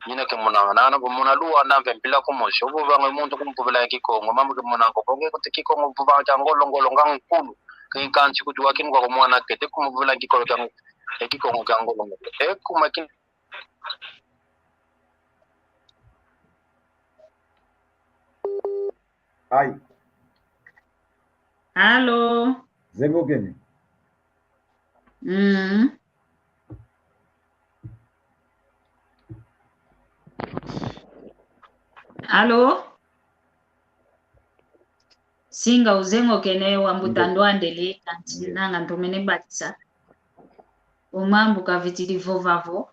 ina ke monanga. Nana vo muna Luanda mpe mpila kumosi, ovovanga muntu kumpovela Kikongo, mambu ke monanga ko, vo nge kuti Kikongo vovanga kia ngolo ngolo nga nkulu, ke kansi kuti wakini kwa kumwana kete kumpovela Kikongo kia, e Kikongo kia ngolo ngolo. E kuma kina Ai. Allô? Zengokene. Mm. Allô? Singa uzengokene wambuta ndwandele, kansi nanga ntomene bakisa. O mambu kavitidi vova vo.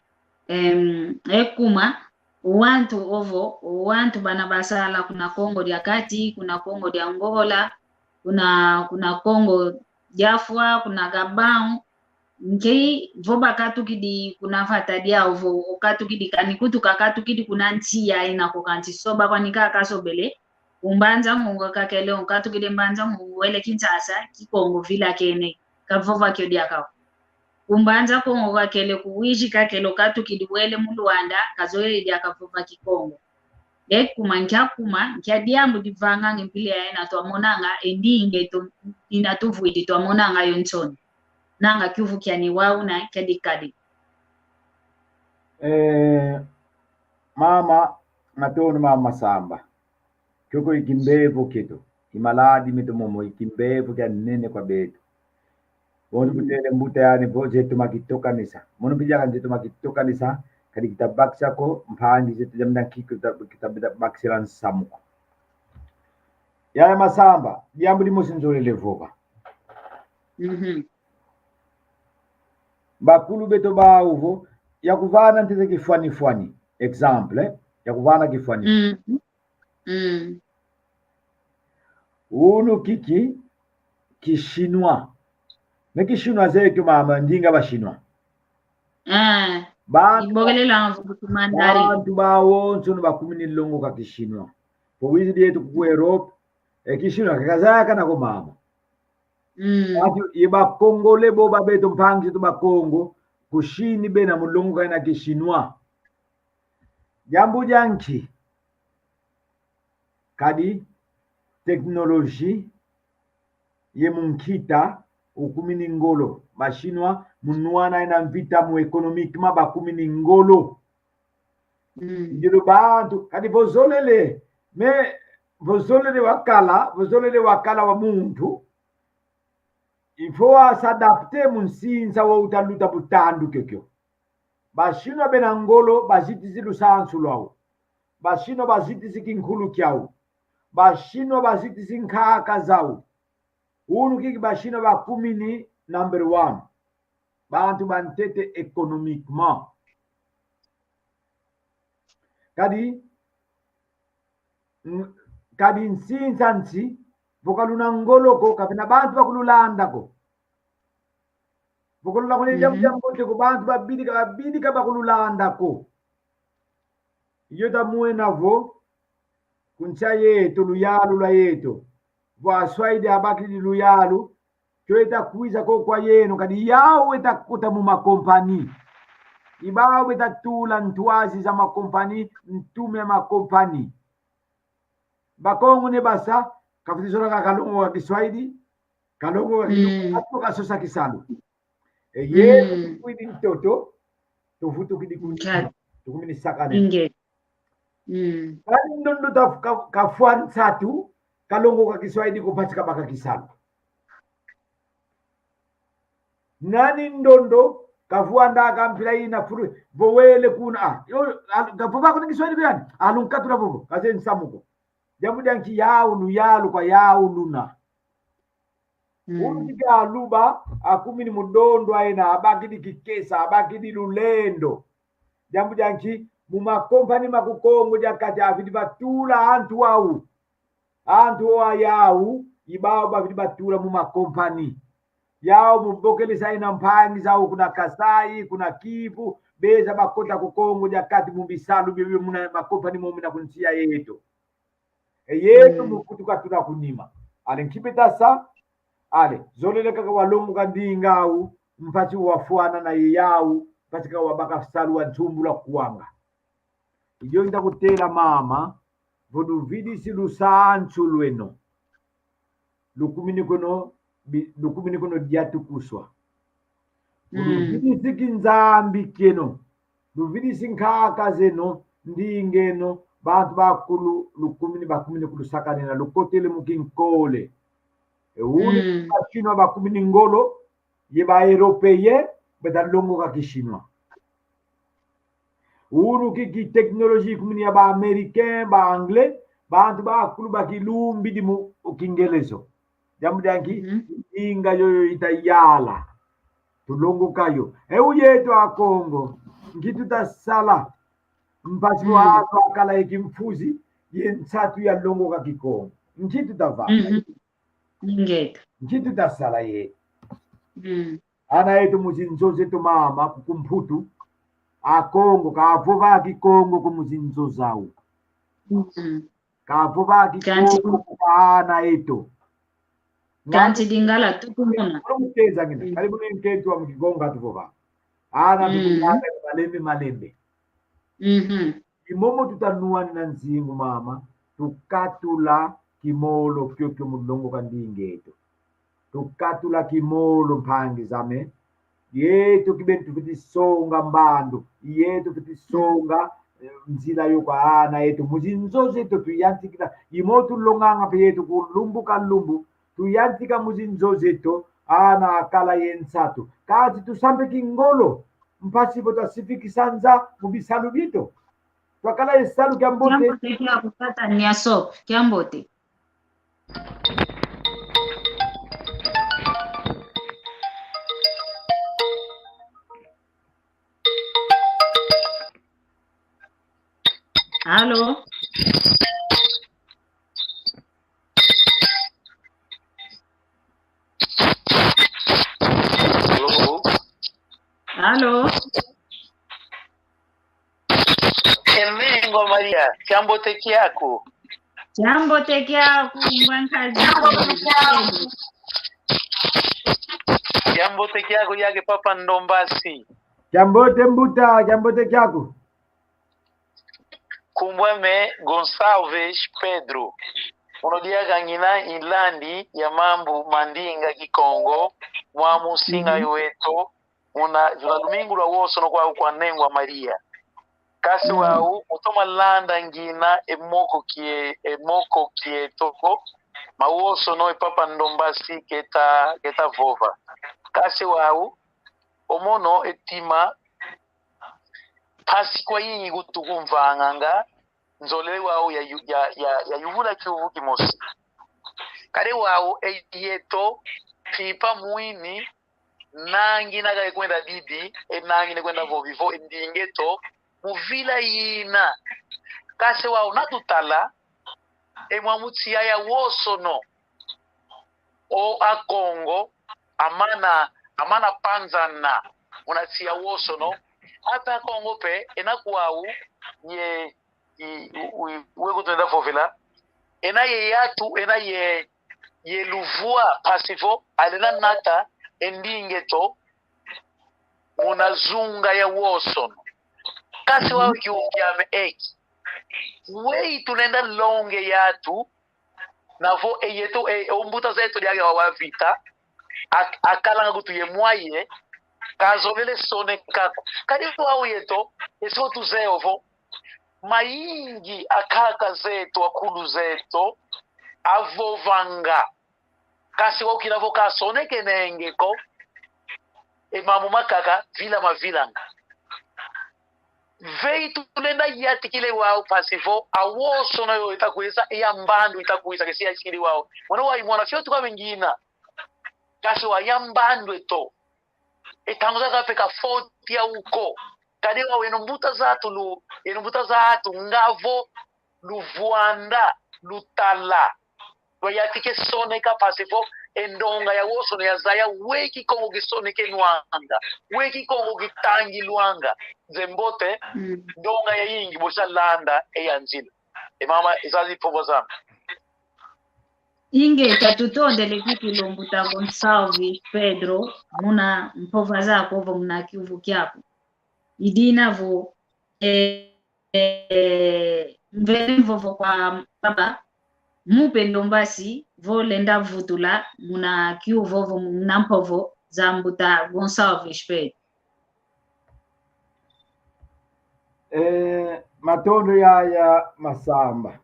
Em, e kuma, o wantu ovo, o wantu bana basala kuna Kongo dia Kati, kuna Kongo dia Angola, kuna, kuna Kongo dia Fwa, kuna Gabão, nkei vo bakatukidi kuna vata diau vo, okatukidi kani kutu kakatukidi kuna nsi ya ina ko kansi soba kwani kakasobele, ku Mbanza Ngungu kakele, okatukidi Mbanza Ngungu wele Kinshasa, Kikongo vilakene, kavova kio diaka ko. Ku Mbanza Kongo kakele, ku Uíge kakele, okatukidi wele mu Luanda, kazoele diaka vova Kikongo. E kuma nkia kuma, nkia diambu divanganga e mpila ya ina twamonanga, e ndinga eto, ina tuvwidi twamonanga yo nsoni. Nanga kiuvu kiani wau na kia dikadi. Eh, mama, matondo mama Masamba. Kiokio i kimbevo kieto. I maladi meto momo i kimbevo kia nene kwa beto. Bonso kutele mbuta yani vo zeto makitokanisa. Mono mpila kani zeto makitokanisa, kadi kitabakisa ko, mpangi zeto diambu dia nkiko kita, kitabakisila nsamu ko. Yaya Masamba, diambu dimosi nzolele vova. Mhm. Bakulu beto bau vo, yakuvana ntete kifwani-fwani. Exemple, eh? Yakuvana kifwani-fwani. Mm. Mm. Unu kiki, ki chinois. Mais ki chinois zeki mama, ndinga ba chinois. Ah, bantu, ibokelela vo ku mandarin. Bantu bawonso ni bakumini longoka ki chinois. Po wizidi yeto ku Europe, e ki chinois kakazayakana ko mama. Mm. Ati, ye ba Congolais bo ba beto mpangi zeto ba Kongo, ku Chine bena mu longoka ina ki chinois. Diambu dia nki? Kadi technologie ye mu nkita Ukumini ngolo. Ba Chinois, mu nwana ena mvita mu économiquement, bakumini ngolo. Mm. Ndilo bantu, kadi vo zolele, mais vo zolele wakala, vo zolele wakala wa muntu, il faut a s'adapter mu nsinsa wa uta luta butandu kiokio. Ba Chinois bena ngolo, bazitisi lusansu lwau. Ba Chinois bazitisi kinkulu kiau. Ba Chinois bazitisi nkaka zau. Unu kiki ba Chinois bakumini number one. Bantu bantete économiquement. Kadi, mm, kadi nsinsa nsi, vo kaluna ngolo ko, kavena bantu bakululanda ko. Vo kaluna kone diambu, mhm, diambote ko, bantu babidika, babidika bakululanda ko. Iyo tamwena vo, ku nsi a yeto, luyalu lwa yeto. Vo aswaidi abakidi luyalu, kio eta kwiza ko kwa yeno, kadi yau eta kota mu makompani. I bau beta tula ntwazi za makompani, ntume ya makompani. Bakongo ne basa, kafwete zola ka kalongoka kiswaidi, kalongoka ki-, mm, atu kasosa kisalu. E yeno, mm, tukwidi ntoto, tuvutukidi ku-, nka-, tukumini sakane. Inge. Mm. Nani ndondo ta ka-, kafwa nsatu, kalongoka kiswaidi ko mpasi kabaka kisalu. Nani ndondo kavwandaka mpila ina fulu, vo wele kuna, ah, yo, al-, kavova kuna kiswaidi ko yani, alunkatula vovo, kaze nsamu ko. Diambu dia nki? Yau luyalu kwa yau luna. Mm. Unu kiki aluba, akumini mu ndondo aina, abakidi kikesa, abakidi lulendo. Diambu dia nki? Mu makompani ma ku Kongo dia Kati afwete batula antu au. Antu au yau, i bau bafwete batula mu makompani. Yau mu bokelesa ina mpangi zau kuna Kasai, kuna Kivu, beza bakota ku Kongo dia Kati mu bisalu biobio muna makompani momo muna ku nsi a yeto. E yeto, mm, mu kutuka tuna kunima. Ale nki beta sa, ale, zolele kaka walongoka ndinga au, mpasi wafwana na yau, mpasi kaka wabaka salu wa nsumbula kuanga. I dio nda kutela mama, vo luvidisi lusansu lweno. Lukumini kono, bi-, lukumini kono dia tukuswa. Mm. Luvidisi kinzambi kieno. Luvidisi nkaka zeno, ndinga eno, bantu bakulu, lukumini, bakumini kulusakanina, lukotele mu kinkole. E unu, mm, ba Chinois bakumini ngolo, ye ba Européen, beta longoka ki Chinois. Unu kiki technologie kumini ya ba Américain, ba Anglais, bantu bakulu bakilumbidi mu Kingelezo. Diambu dia nki? Mhm. Ndinga yoyo ita yala. Tulongoka yo. E u yeto Akongo, nki tuta sala? Mpasi, mm, wa atu akala ye kimfuzi, ye nsatu yalongoka Kikongo. Nki tuta vanga? Mhm. Ingeta. Nki tuta sala ye? Mm. Ana eto mu zinzo zeto mama, kuku Mputu, Akongo, kavova Kikongo ko mu zinzo zau. Mm. Kavova Kikongo ko kwa ana eto. Kanti Lingala tuku muna. Muteza ngina. Mm. Kali muna nkento wa mu Kikongo tuvova. Ana, mm, tuku Lingala malembe malembe. Mhm. I momo tuta nwanina nzingu mama, tukatula kimolo kiokio mu longoka ndinga eto. Tukatula kimolo mpangi zame. Yeto kibeni tufwete songa mbandu, yeto tufwete songa, eh, nzila yo kwa ana eto. Mu zinzo zeto tuyantikila, i momo tulonganga mpe yeto ku lumbu ka lumbu, tuyantika mu zinzo zeto, ana akala ye nsatu. Kansi tusampe kingolo, mpasi vo twasifikisa nza mu bisalu bieto. Twakala ye salu. Kiambote. Kiambote kiaku tata Niaso, kiambote. Allô? Allô? Allô? Emengo Maria, kiambote kiaku. Kiambote kiaku, mbwa nkazi. Kiambote kiaku, yake papa Ndombasi. Kiambote mbuta, kiambote kiaku. Nkumbu ame Gonçalves Pedro. Mono diaka ngina ilandi ya mambu ma ndinga Kikongo mwa musinga weto, muna, muna lumingu lwa wosono kwa, kwa Nengwa Maria. Kansi wau, mutoma landa ngina e moko kie-, e moko kieto ko, ma wosono e Papa Ndombasi keta, keta vova. Kansi wau, o mono e tima, mpasi kwayingi kutukumvanganga, nzolele wau ya yu-, ya, ya, ya yuvula kiuvu kimosi. Kadi wau, e yeto, mpimpa mwini, nangina kaka kwenda bibi, e nangina kwenda vovi vo, e ndinga eto, mu vila yina. Kansi wau na tutala, e mwa mu tiya ya wosono. O Akongo, amana, amana panzana, muna tiya wosono. Ata Akongo pe, ena kwau, ye, i, u, u, we kutwenda vovela. Ena ye yatu, ena ye, ye luvwa, mpasi vo, alenda nata, e ndinga eto, muna zunga ya wosono. Kansi wau kiuvu kiame eki. Weyi tulenda longa e yatu, na vo e yeto, e, o mbuta zeto diaka wa vita, ak-, akalanga kutu ye mwaye, kazolele soneka ko. Kadi wau yeto, e so tuzeye ovo, mayingi akaka zeto, akulu zeto, avovanga. Kansi wau kina vo kasonekenenge ko, e mambu makaka vila mavilanga. Veyi tulenda yantikila wau mpasi vo, a wosono yo ita kwisa, e ya mbandu ita kwisa, kesi yantikila wau. Mono wau i mwana fio tuka mengina. Kansi wau ya mbandu eto. E ntangu zakaka pe ka foti yau ko. Kadi wau eno mbuta zatu lu-, eno mbuta zatu ngavo, luvwanda, lutala. Lwayantika soneka mpasi vo, e ndonga ya wosono yazaya, we Kikongo kisonekenwanga, we Kikongo kitangilwanga. Nzeye mbote, ndonga yayingi bosi alanda e ya nzila. E mama, izazi mpova zame. Ingeta, tutondele kikilu mbuta Gonçalves Pedro, muna mpova zaku ovo muna kiuvu kiaku. I dina vo, eh, eh, mvele mvovo kwa papa, mupendo mbasi, vo lenda vutula, muna kiuvu ovo muna mpovo za mbuta Gonçalves Pedro. Eh, matondo yaya Masamba.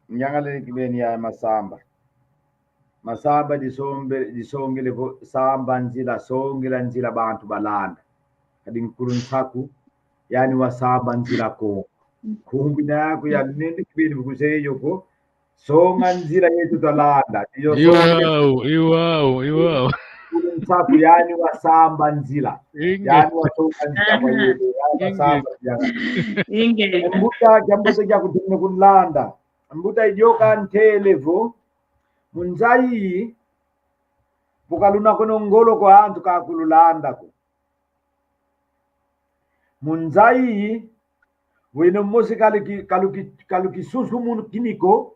Nyangalele kibeni yaya Masamba. Masamba disombe-, disongele vo samba nzila, songela nzila bantu balanda. Kadi nkulu nsaku, yani wasamba nzila ko. Nkumbu ina yaku ya nende kibeni bukuzeyo ko, songa nzila yetu twalanda. Iyo songa. Iwau, iwau, iwau. Nkulu nsaku yani wasamba nzila. Inge. Yani wasonga nzila kwa yetu, yani wasamba nzila. Inge. Mbuta, kia mbuta kia kutumine kunlanda. Mbuta idioka ntele vo, mu nza iyi, vo kaluna kono ngolo kwa antu kakululanda ko. Mu nza iyi, weno mosi kaluki-, kaluki-, kalukisunsumunukini ko,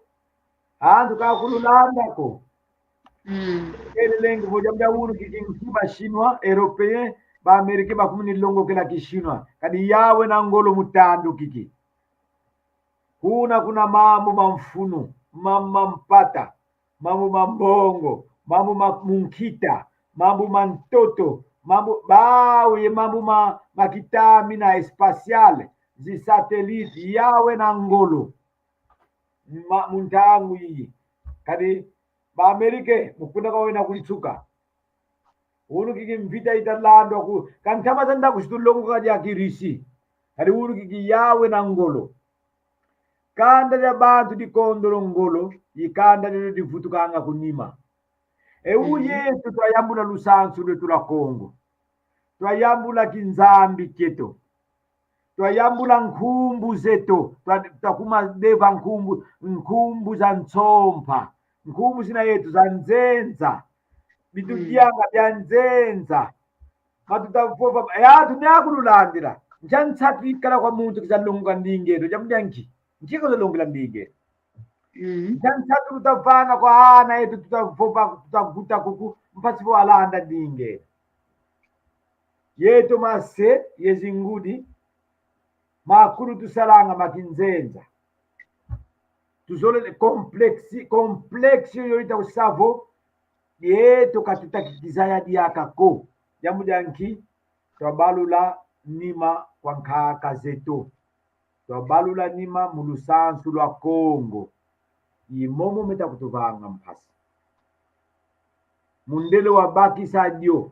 antu kakululanda ko. Mm. Kelelenge vo diambu dia unu kiki nki ba Chinois, Européen, ba Américain bakumini longokela ki Chinois. Kadi yawe na ngolo mu tandu kiki. Kuna kuna mambu ma mfunu, mambu ma mpata, mambu ma mbongo, mambu ma munkita, mambu ma ntoto, mambu, bawu ye mambu ma, ma kitamina espacial, zi satellite, yawe na ngolo. Ma, mu ntangu iyi. Kadi, ba Amerike, mu kuna kwa wena kulisuka. Unu kiki mvita italandwa ku, ka ntama zanda kusitu longoka dia ki Russie. Kadi unu kiki yawe na ngolo. Kanda dia bantu dikondolo ngolo, i kanda diodio divutukanga ku nima. E uye, mm, yetu twayambula lusansu lwetu lwa Kongo. Twayambula kinzambi kieto. Twayambula nkumbu zeto. Twa-, twakuma deva nkumbu, nkumbu za nsompa. Nkumbu zina yetu za nzenza. Bitu, mm, bianga bia nzenza. Matutavova, e antu ni akululandila. Nkia nsatu ikala kwa muntu kizalongoka ndinga eto? Diambu dia nki? Nkia kizalongela ndinga eto? Mm. Nkia nsatu tutavana kwa ana eto tutavova, tutavuta kuku, mpasi vo alanda ndinga eto? Yeto mase ye zingudi, makulu tusalanga ma kinzenza. Tuzolele complexi, complexi yoyo ita kusa vo yeto ka tuta kizaya diaka ko. Diambu dia nki? Twabalula nima kwa nkaka zeto. Twabalula nima mu lusansu lwa Kongo. I momo meta kutuvanga mpasi. Mundele wabakisa dio,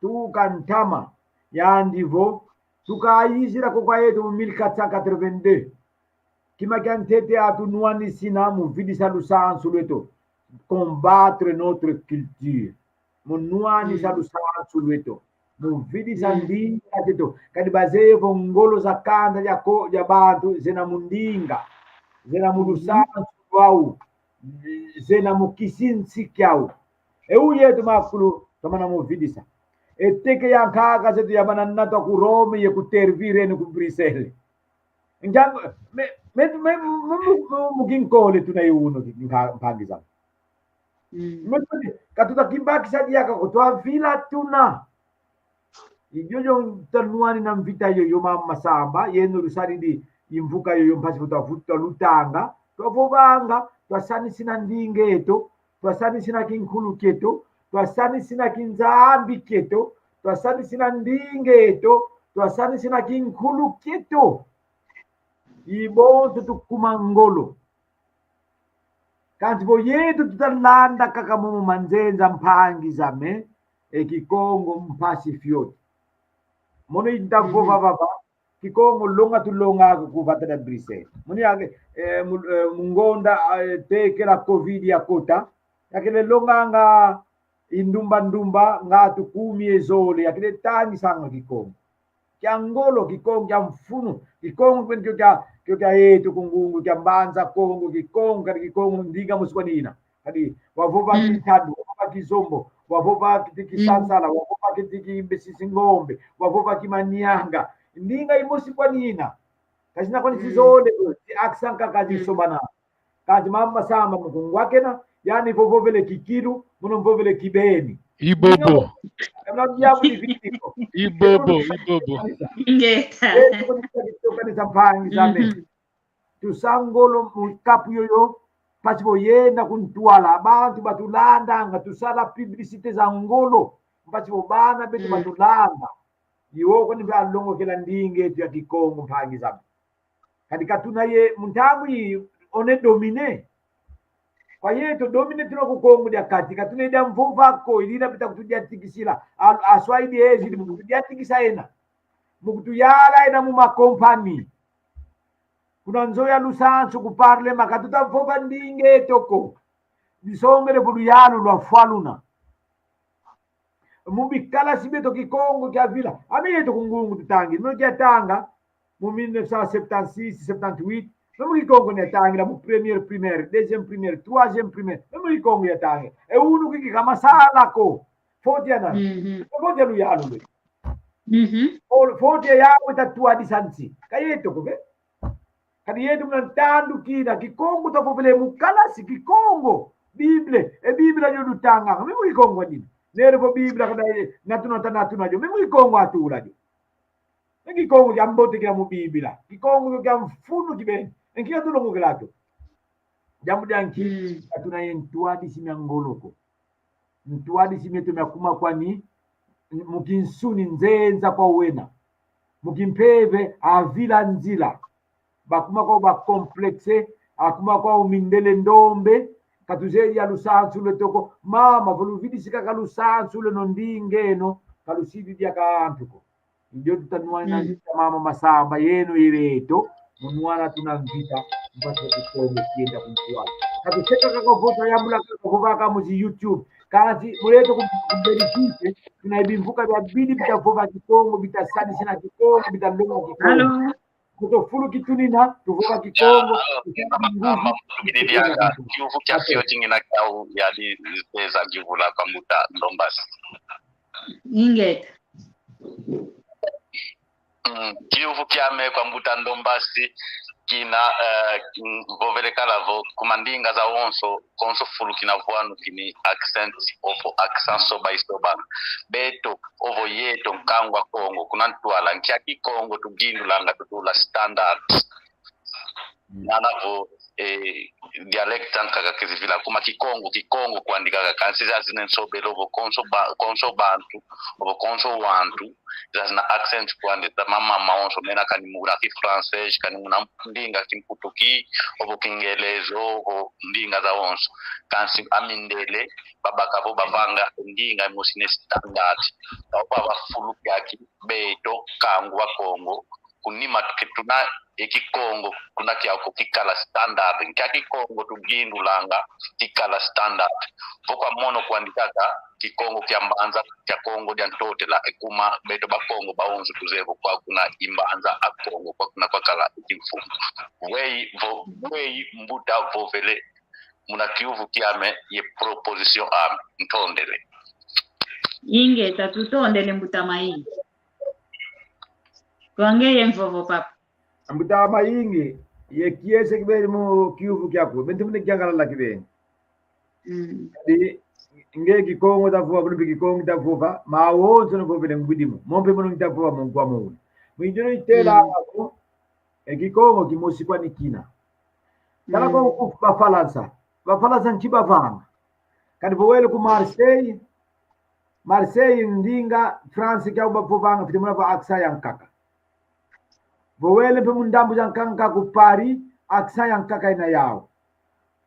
tuka ntama, yandi vo, tukayizila ko kwa yeto mu mille quatre cent quatre-vingt-deux. Kima kia ntete atunwanisina mu vidisa lusansu lweto. Combattre notre culture. Mu nwanisa lusansu lweto. Mu vidisa ndinga zeto. Kadi bazeye vo ngolo za kanda dia ko, dia bantu, zena mu ndinga. Zena mu lusansu lwau. Zena mu kisinsi kiau. E u yeto makulu, twamana mu vidisa. E teke ya nkaka zeto yamana natwa ku Rome ye ku Tervuren ku Bruxelles. Njangu, me, me, me, mu, mu, mu, mu kinkole tuna ye unu, nka-, mpangi zame. Mm. Me, me, ka tuta kibakisa diaka ko twavila tuna. I diodio tanwani na mvita yoyo mama Masamba, yeno lusadidi i mvuka yoyo mpasi vo twavu-, twalutanga, twavovanga, twasanisina ndinga eto, twasanisina kinkulu kieto, twasanisina kinzambi kieto, twasanisina ndinga eto, twasanisina kinkulu kieto. I bonso tukuma ngolo. Kansi vo yeto tutalanda kaka momo manzenza mpangi zame, e Kikongo mpasi fioti. Mono ita vova vava, Kikongo longa tulonga ku vata da Bruxelles. Mono yake, eh, mu-, eh, mu ngonda, eh, tekela covid yakota, yakele longanga i ndumba ndumba, ngatu kumi ye zole, yakele tangisanga Kikongo. Kia ngolo, Kikongo kia mfunu, Kikongo kwene kio kia, kio kia yeto ku Ngungu, kia Mbanza Kongo, Kikongo, kadi Kikongo ndinga mosi kwanina. Kadi wavova Kintadu, wavova Kizombo, wavova kiti Kisansala, wavova kiti Kimbesi Ngombe, wavova Kimanianga. Ndinga imosi kwanina. Kazina kwani zizole, zi accent kaka zisobana. Kansi mama Masamba mu kungwakena, yani vo vovele Kikilu, mono mvovele Kibeni. I bobo. Kana diabu ni vitiko. I bobo, i bobo. Ngeta. Yeto kuni kutokani za mpangi zame. Tusa ngolo mu kapu yoyo, mpasi vo yenda ku ntwala, bantu batulandanga, tusala publicité za ngolo, mpasi vo bana beto batulanda. Iwo kuni balongokela ndinga eto ya Kikongo mpangi zame. Kadi katuna ye, mu ntangu yi, on est dominé. Kwa yeto dominé tuna ku Kongo dia Kati, katuna ye dia mvova ko, ilila beta kutudiatikisila, a, aswaidi ezidi mu kutudiatikisa ena. Mu kutuyala ena mu makompani. Kuna nzo ya lusansu ku parlement, katuta vova ndinga eto ko. Disongele vo luyalu lwafwa luna. Mu bikalasi bieto Kikongo kiavila. Ami yeto ku Ngungu tutangi. Mono kiatanga mu mille neuf cent septante-six, septante-huit. Meme Kikongo niatangila mu première primaire, deuxième primaire, troisième primaire. Meme Kikongo yatangila. E unu kiki kamasala ko. Foti ya nani? Foti ya luyalu lwe. Foti ya yawe tatwadisa nsi. Ka yeto ko ke? Kadi yeto muna ntandu kina, Kikongo twavovele mu kalasi, Kikongo. Bible, e Bible yo lutanga, meme Kikongo nini? Nere vo Bible kada ye, natuna ta natuna jo, meme Kikongo atula jo. E Kikongo kia mbote kila mu Bible. Kikongo kia mfunu kibeni. E nki katulongokela kio? Diambu dia nki? Katuna ye ntwadisi mia ngolo ko. Ntwadisi mieto miakuma kwani, mu kinsuni nzenza kwa wena. Mu kimpeve avila nzila. Bakuma kwau ba complexé, akuma kwau mindele ndombe, katuzeye dia lusansu lweto ko, mama, vo luvidisi kaka lusansu lweno ndinga eno, kalusidi diaka antu ko. Ndio tutanwana mama Masamba yeno yeto, munwana tuna mvita, mpasi Kikongo kienda ku ntwala. Katuseka kaka vo twayambula kaka vo vaka mu zi YouTube. Kansi, muleto ku, ku Belgique, tuna bimvuka biabidi bita vova Kikongo, bita sanisina Kikongo, bita longa Kikongo. Kuto fulu kitunina, tuvova Kikongo, kiuvu kia fioti ngina kiau ya di, di peza kivula kwa mbuta Ndombasi. Ingeta. Mm, kiuvu kiame kwa mbuta Ndombasi kina, eh, mm, vovele kala vo, ku mandinga zawonso, konso fulu kina vwanu kini accent, ovo accent soba isoba. Beto, ovo yeto, nkangu a Kongo, kuna ntwala, nkia Kikongo tugindulanga tutula standard. Nana vo, eh, dialecte zankaka kizivila kuma Kikongo, Kikongo kwandi kaka, kansi zazina nsobele ovo konso ba-, konso bantu, ovo konso wantu, zazina accent kwandi, za mama mawonso, mena kani muna Kifrançais, kani muna ndinga Kimputu ki, ovo Kingelezo, ovo ndinga zawonso. Kansi amindele, babaka vo bavanga ndinga mosi ne standard. Ovo bavafulu kiaki, beto, kangu wa Kongo, kunima tuki tuna e Kikongo, tuna kiau kikala standard. Nkia Kikongo tugindulanga kikala standard. Vo kwa mono kwandi kaka, Kikongo kia mbanza, kia Kongo dia Ntotela, e kuma beto Bakongo bawonso tuzeye vo kwa kuna i mbanza a Kongo, kwa kuna kwakala e kimfumu. Weyi vo, weyi mbuta vovele, muna kiuvu kiame ye proposition ame, ntondele. Ingeta, tutondele mbuta Mayingi. Kwa ngeye mvovo, papa. Mbuta Mayingi, ye kiese kibeni mu kiuvu kiaku, benti mune kiangalala kibeni. Mm. Di, nge Kikongo tavova, kulupi Kikongo tavova, mawonso novovele ngwidimo. Mompe mono ngitavova mo nkwa mune. Mwidino itela ako, e Kikongo kimosi kwani kina. Tala ko ku Bafalansa. Bafalansa nki bavanga. Kadi vo wele ku Marseille, Marseille ndinga France kiau bavovanga, fiti muna va accent yankaka. Vo wele mpe mu ndambu zankaka ku Paris, accent yankaka ina yau.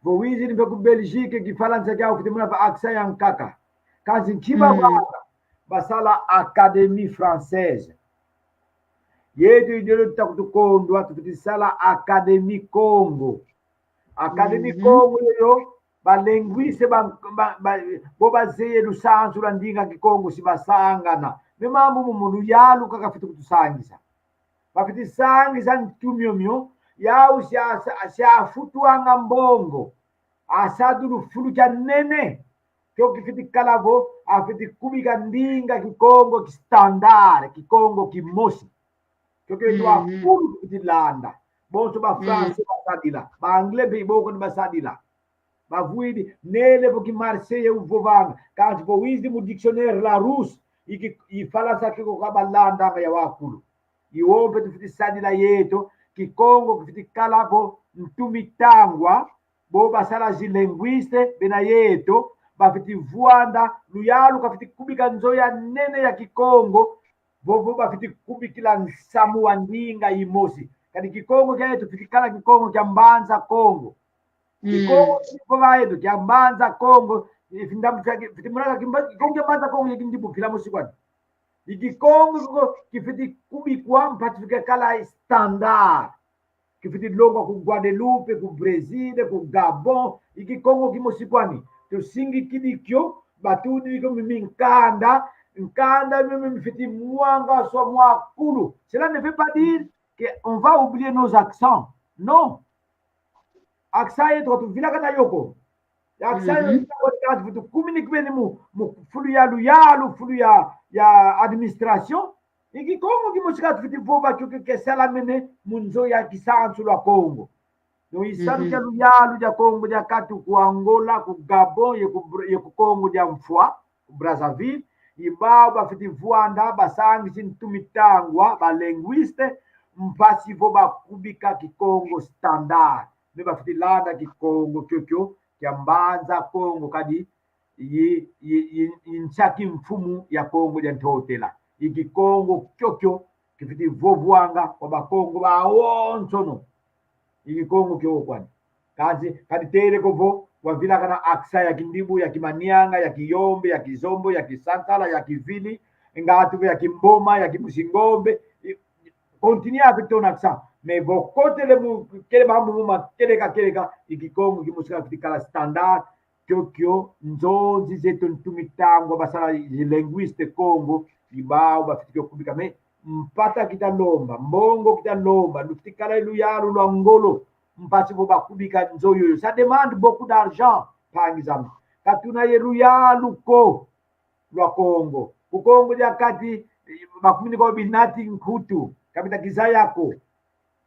Vo wizidi mpe ku Belgique, Kifalansa kiau fiti muna va accent yankaka. Kansi nki bavanga, basala Académie Française. Yetu idiodio tutakutukondwa, tufiti sala Académie Kongo. Académie Kongo yoyo, ba linguiste ba, ba, ba, bo bazeye lusansu lwa ndinga Kikongo si basangana. Me mambu momo luyalu kaka fiti kutusangisa. Bafiti sangisa ntu miomio, yau sia, sia, siafutwanga mbongo. Asadu lufulu kia nene. Kio kifiti kala vo, afiti kubika ndinga Kikongo ki standard, Kikongo kimosi. Kio kio lwakulu kifiti landa. Bonso ba Français basadila, ba Anglais mpe iboko ni basadila. Bavwidi, nele vo ki Marseillais uvovanga, kansi vo wizidi mu dictionnaire Larousse, i ki, i Falansa kiko kabalandanga ya wakulu. Iwo mpe tufiti sadila yeto, Kikongo kifiti kala vo ntu mitangwa, bo basala zi linguiste, bena yeto, bafiti vwanda, luyalu kafiti kubika nzo ya nene ya Kikongo, vovo bafiti kubikila nsamu wa ndinga imosi. Kadi Kikongo kia yeto fiti kala Kikongo kia Mbanza Kongo. Kikongo kivova yeto kia Mbanza Kongo, i findambu fia ki-, fiti muna ka kimba-, Kikongo kia Mbanza Kongo ye kindibu fila mosi kwani. I Kikongo kiko kifiti kubikwa mpasi fika kala standard. Kifiti longwa ku Guadeloupe, ku Brésil, ku Gabon, i Kikongo kimosi kwani. Tusingikidi kio, batudidi kio mimi nkanda, nkanda mimi mifiti mwangaswa mwakulu. Cela ne veut pas dire que on va oublier nos accents. Non. Accent yetu katuvilakana yo ko. Accent yetu katuvutu communiquer beni mu, mu fulu ya luyalu, fulu ya, ya administration. I Kikongo kimosi katufiti vova kio ke, kesalamene mu nzo ya kisansu lwa Kongo. No i salu kia luyalu dia Kongo dia kati ku Angola, ku Gabon, ye ku Br-, ye ku Kongo dia Mfwa, ku Brazzaville, i bau bafiti vwanda, basangisi ntu mitangwa, ba linguiste, mpasi vo bakubika Kikongo standard. Me bafiti landa Kikongo kiokio, kia Mbanza Kongo kadi, i, i, i, i nsi a kimfumu ya Kongo dia Ntotela. I Kikongo kiokio kifiti vovwanga kwa Bakongo bawonsono. I Kikongo kio kwani. Kansi, kadi tele ko vo, wavilakana accent ya Kindibu, ya Kimanianga, ya Kiyombe, ya Kizombo, ya Kisansala, ya Kivili, ngatu ya Kimboma, ya Kimusingombe, i, continue avec ton accent. Mais vo kotele mu, kele mambu mu ma, keleka, keleka, i Kikongo kimosi kafiti kala standard, kiokio, nzonzi zeto ntu mitangwa basala zi linguiste Kongo, i bau bafiti kio kubika. Mais mpata kitalomba, mbongo kitalomba, lufiti kala luyalu lwa ngolo, mpasi vo bakubika nzo yoyo. Ça demande beaucoup d'argent, mpangi zame. Katuna ye luyalu ko lwa Kongo. Ku Kongo dia Kati, bakumini ko binati nkutu, ka bita kizaya ko.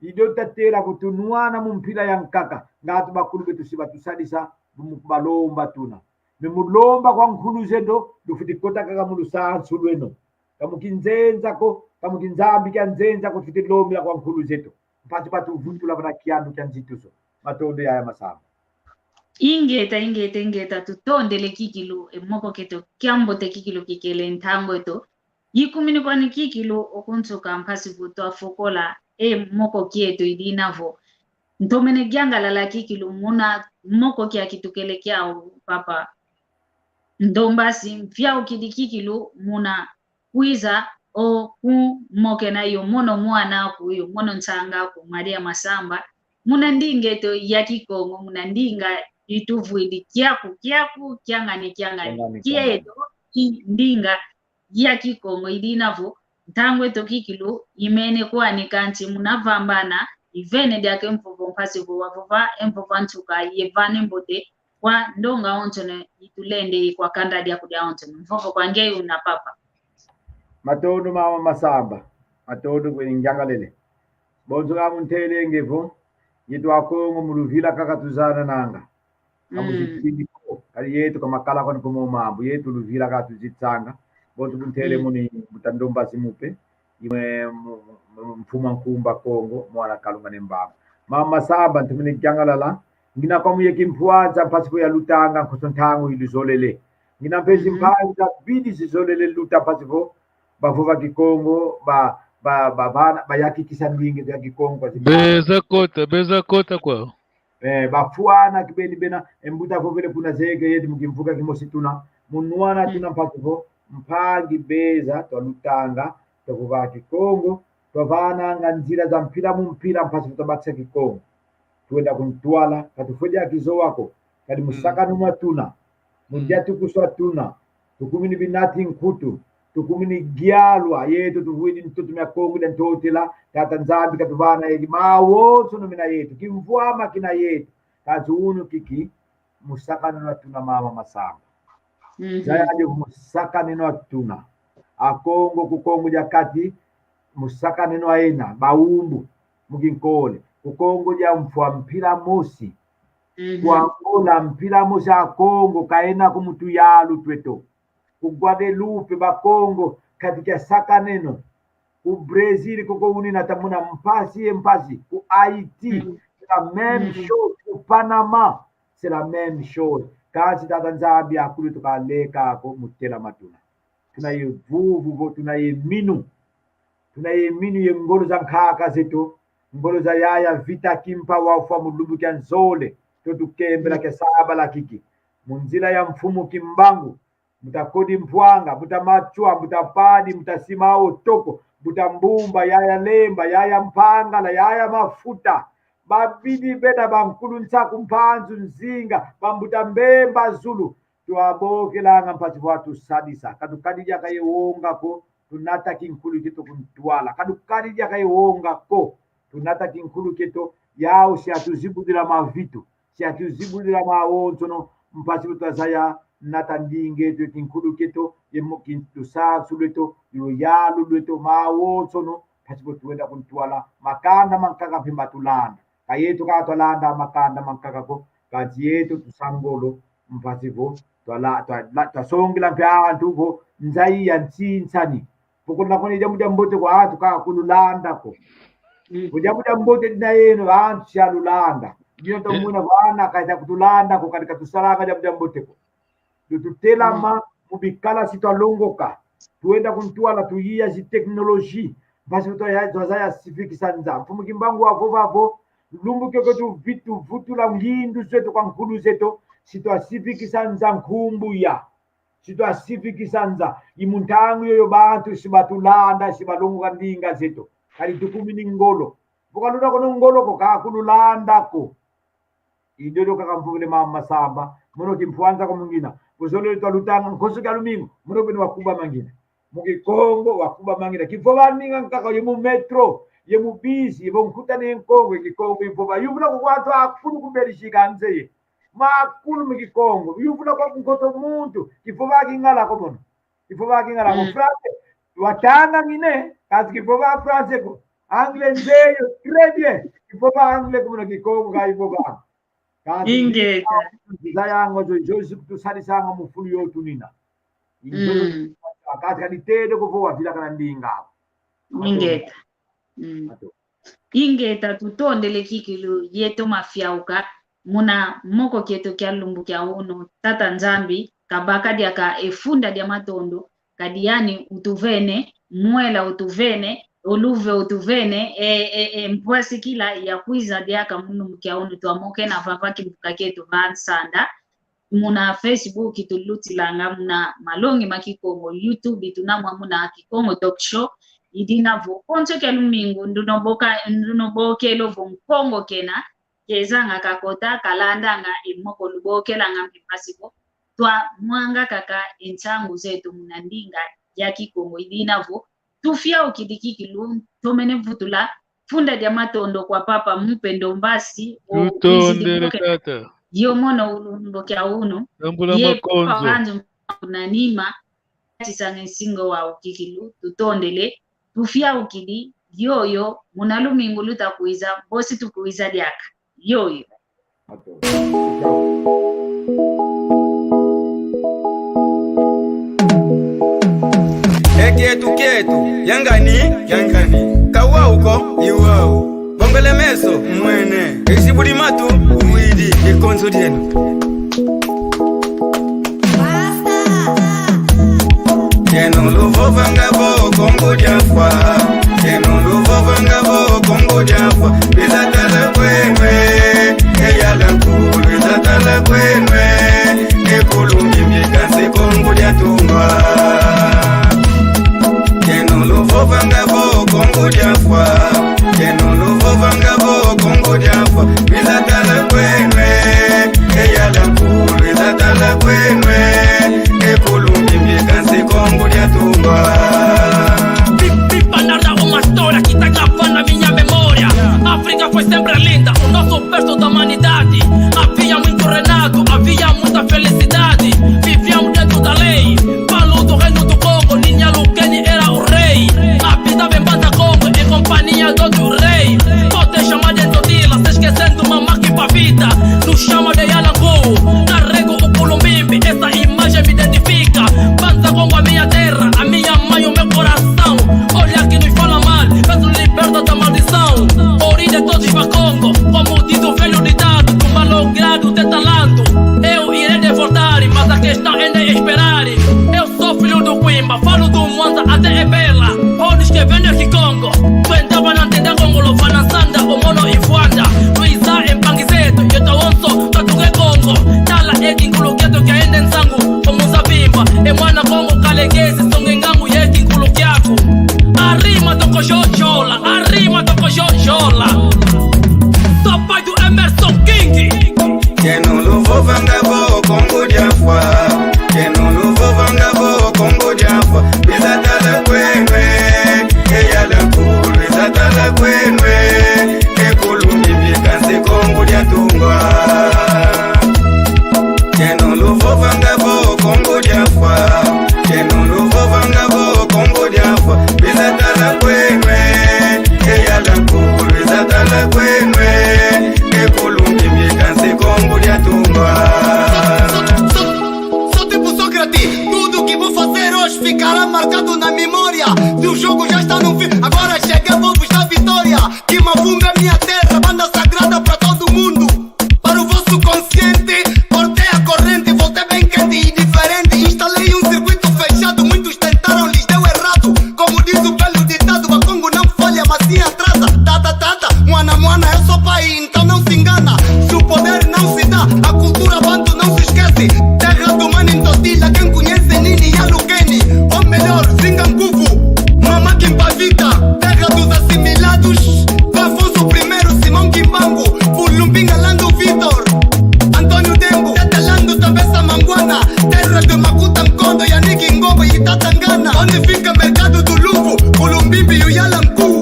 Idio tatela kutunwana mu mpila ya nkaka, ngatu bakulu beto si batusadisa, mu kubalomba tuna. Mais mu lomba kwa nkulu zeto, lufiti kota kaka mu lusansu lweno. Ka mu kinzenza ko, ka mu kinzambi kia nzenza ko, tufiti lombela kwa nkulu zeto. mpasi batuvutula vana kiandu kia nzitusu. Matondo yaya Masamba. Ingeta, ingeta, ingeta, tutondele kikilu, e moko kieto kiambote kikilu kikele ntangu eto. Ikumini kwani kikilu okunsuka mpasi vo twafokola e moko kieto idina vo ntomene yangalala kikilu muna moko kia kitukele kiau, papa. Ndombasi mfiaukidi kikilu muna kwiza okumokena yo mono mwana aku, yo mono nsanga aku, Maria Masamba, muna ndinga eto ya Kikongo, muna ndinga ituvwidi kiaku, kiaku, kiangani, kiangani. Kiangani, kiangani. Kieto, i-, ndinga ya Kikongo, idina vo, ntangu eto kikilu, imene kwani kansi muna vambana, ivene diaka e mvovo mpasi vo wavova, e mvovo a nsuka, yevana mbote, kwa ndonga onsono itulende, i kwa kanda diaku diawonsono. Mvovo kwa ngeye una papa. Matondo mama Masamba. Matondo kweni ngiangalele. Bonso ka muntelenge vo, yeto Akongo mu luvila kaka tuzanananga. Ka muzitini ko, kadi yeto ka makala kwani ko mo mambu, yeto luvila ka tuzitsanga. Bonso kuntele muni mbuta Ndombasi Mupe. Imwe mu-, mu-, mfumu a Nkumbu a Kongo, mwana Kalunga Ne Mbamba. Mama Masamba, ntomene yangalala. Ngina kwa muye kimpwanza mpasi vo yalutanga nkoso ntangu iluzolele. Ngina mpe zimpangi zabidi zizolele luta mpasi vo bavova Kikongo, ba, ba, ba, bana, bayakikisa ndinga ya Kikongo kwa zimpangi. Beza kota, beza kota kwa. Eh, bafwana kibeni bena, e mbuta vovele kuna zeke yeti mu kimvuka kimosi tuna, mu nwana tuna mpasi vo, mpangi beza, twalutanga, twavova Kikongo, twavananga nzila za mpila mu mpila mpasi vo twabakisa Kikongo. Twenda ku ntwala, ka tufwete kizowa ko, kadi musakaneno tuna, mu diatukuso tuna, tukumini binati nkutu, tukumini gialwa, yeto tuvwidi ntoto mia Kongo dia Ntotela, Tata Nzambi katuvana yeki, mawonsono mena yeto, kimvwama kina yeto, kansi unu kiki, musakaneno tuna mama Masamba. Zaya adi musakaneno tuna. Akongo ku Kongo dia Kati, musakaneno ena, bawumbu, mu kinkole, ku Kongo dia Mfwa mpila mosi, ku Angola mpila mosi Akongo, kaena ko mu tuyalu tweto. Ku Guadeloupe, Bakongo, kati kia sakaneno. Ku Brésil, koko uni nata muna mpasi ye mpasi. Ku Haïti, c'est la même chose. Ku Panama, c'est la même chose. Kansi Tata Nzambi akulu tukaleka ko mu telama tuna. Tuna ye vuvu vo, tuna ye minu. Tuna ye minu ye ngolo za nkaka zeto. Ngolo za yaya Vita Kimpa wafwa mu lumbu kia nzole. To tukembela kia sabala kiki. Mu nzila ya mfumu Kimbangu. Mbuta Kodi Mpwanga, mbuta Matswa, mbuta Padi, mbuta Simao Toko, mbuta Mbumba, yaya Lemba, yaya Mpangala, yaya Mafuta, babidi bena bankulu Nsaku, Mpanzu, Nzinga, bambuta Mbemba Zulu, twabokelanga mpasi vo watusadisa. Ka tukadi diaka ye wonga ko, tunata kinkulu kieto ku ntwala. Ka tukadi diaka ye wonga ko, tunata kinkulu kieto, yau si atuzibudila mavitu. Si atuzibudila mawonsono, mpasi vo twazaya nata ndinga eto, kinkulu kieto, ye mo kintu sasu lweto, luyalu lweto, mawonsono, mpasi vo twenda ku ntwala, makanda mankaka mpe matulanda. Ka yeto ka twalanda makanda mankaka ko, kansi yeto tusa ngolo, mpasi vo twala-, twala-, twasongela mpe antu vo nza iya nsinsani. Vo kuna kone diambu diambote kwa antu ka kululanda ko. Vo diambu diambote dina yeno antu si alulanda. Dina tomwena vana kaita kutulanda ko, kadi katusalanga diambu diambote ko. Dio tutelama mu bikala si twalongoka. Twenda ku ntwala tuyiya zi technologie. Mpasi twaya-, twazaya sifikisa nza. Mfumu Kimbangu wavova vo, lumbu kiokio tuvitu vutula ngindu zeto kwa nkulu zeto, si twasifikisa nza nkumbuya. Si twasifikisa nza, i mu ntangu yoyo bantu si batulanda, si balongoka ndinga zeto. Kadi tukumini ngolo. Vo kaluna kono ngolo ko, ka kululanda ko. I diodio kaka mvovele mama Masamba, mono kimpwanza ko mungina. Kuzolele twalutanga nkoso kia lumingu, mono beno wakubama ngina. Mu Kikongo wakubama ngina. Kivova ndinga nkaka ye mu métro, ye mu bus, ye vo nkutana ye Nkongo, ye Kikongo ivova. Yuvula ko kwa antu akulu ku Belgique anzeye. Makulu mu Kikongo. Yuvula kwa nkoto muntu. Kivova Kingala ko mono. Kivova Kingala ko. Français. Watanga ngine, kansi kivova français ko. Anglais nzeyo, très bien. Kivova anglais ko mono, Kikongo ka ivova. Kansi ingeta. Zayango zo, zo zikutusadisanga mu fulu yo tunina. Izo zo, kansi kadi tede ko vo wavila kana ndinga. Ingeta. Ato. Ingeta, tutondele kikilu yeto mafiauka muna moko kieto kia lumbu kia unu. Tata Nzambi, kabaka diaka e funda dia matondo, kadi yani utuvene, mwela utuvene, oluve utuvene, e, e, e mpwasikila ya kwiza diaka mu lumbu kia unu. Twamokena vava kimbuka kieto va nsanda. Muna Facebook tulutilanga muna malongi ma Kikongo, YouTube tunamwa muna Kikongo Talk Show. Idina vo konso kia lumingu ndunoboka, ndunobokelo vo Nkongo kena, kezanga kakota, kalandanga e moko lubokelanga mpe mpasi ko. Twamwanga kaka e nsangu zeto muna ndinga ya Kikongo. Idina vo tufiaukidi kikilu, tomene vutula funda dia matondo kwa Papa Mupendo Mbasi, o tutondele wizidi boke tata. Yo mono ulumbo kia unu. Tambula ye makonzo. Papa wanzu na nima, tisanga nsingo wa ukikilu, tutondele, tufiaukidi, yoyo, muna lumingu luta kwiza, bosi tukwiza diaka. Yoyo. Ekietu kietu, yangani, yangani. Kawauko, iwau. Bongele meso, mwene. Isi buli matu, uwidi, ikonso dieno. Kieno luvovanga vo Kongo dia Fwa. Kieno luvovanga vo Kongo dia Fwa. Bizatala kwenwe. Eyala nkulu bizatala kwenwe. Ekulu mimbi kansi Kongo dia Tungwa. Kieno luvovanga vo Kongo dia Fwa. Kieno luvovanga vo Kongo dia Fwa. Bizatala kwenwe. Eyala nkulu bizatala kwenwe. Ekulu mimbi kansi Kongo dia Tungwa. Pi-, pipa narda uma história que tá gravando na minha memória. África foi sempre linda, o nosso berço da humanidade. Havia muito reinado, havia muita felicidade. Vivíamos dentro da lei. Falo do reino do Congo, Ninya Lukeni era o rei. Habitava em Banda Congo, em companhia do outro rei. Pode chamar de Ntotila, se esquecendo Mamaki Pavita. Nos chama de Yalangu. Carrego o Kulumbimbi, essa imagem me identifica. Banda Congo, a minha terra, a minha mãe, o meu coração. Olha que nos fala mal, mas nos liberta da maldição. Origem de todos os Bakongo, como diz o velho ditado, do malogrado de talanto. Eu irei de voltar, mas a questão ainda é esperar. Eu sou filho do Quimba, falo do Mwanza até Ebela. Onde que vem esse Congo? Tu entrava na tenda Congo, lo fana sanda, o mono infwanda. Luiza em Pangizeto, eu tô onso, tá tu que Congo. Tala é que incluqueto que ainda em sangue, como Zabimba. É mwana Congo, Kalegezi, Songengangu, é que incluqueaco. A rima do Cojojola, a rima do Cojojola. Sou pai do Emerson King. Kieno luvovanga vo Kongo dia Fwa. Kieno luvovanga vo Kongo dia Fwa. Bizatala kwenwe. Eyala nkulu bizatala kwenwe. Ekulu mimbi kansi Kongo dia Tungwa. Kieno luvovanga vo Kongo dia Fwa. Kieno luvovanga vo Kongo dia Fwa. Bizatala kwenwe. Eyala nkulu bizatala kwenwe. Ekulu mimbi kansi Kongo dia Tungwa. Sou, sou, sou tipo Sócrates. Tudo que vou fazer hoje ficará marcado na memória. Se o jogo já está no fim, agora cheguei, vou buscar vitória. Kimavunga é minha terra, banda sagrada pra todo mundo. Para o vosso consciente, cortei a corrente, voltei bem quente e diferente. Instalei um circuito fechado, muitos tentaram, lhes deu errado. Como diz o velho ditado, Bakongo não falha, mas sim atrasa. Tata, tata, mwana, mwana, eu sou pai, então não se engana. Se o poder não se dá, a cultura bantu não se esquece. Terra do mano Ntotila, quem conhece Nini Yalukeni, ou melhor, Zingankuvu, Mama Kimpavita, terra dos assimilados. Afonso Primeiro, Simão Kimbangu, Fulumbinga, Lando Vitor, António Dembo, Tata Lando, Tabessa Manguana, terra de Makuta Nkondo, Yannick Ngobo e Tata Ngana, onde fica mercado do Luvo, Kulumbimbi e o Yalanku,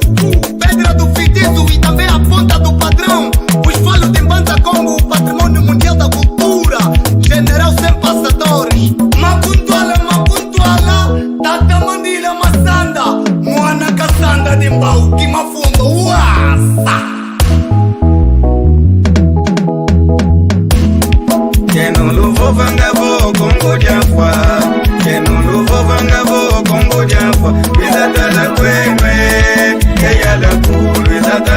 Pedra do Fitiço e também a Ponta do Padrão, os falos de Mbanza Kongo, património mundial da cultura, general sem passadores, Makuntuala, Makuntuala, Tata Mandila Masanda, Mwana Kasanda de Mbau, Kimafundo, Uasa. Kieno luvovanga vo Kongo dia Fwa. Kieno luvovanga vo Kongo dia Fwa. Bizatala kwenwe. Eyala nkulu, bizatala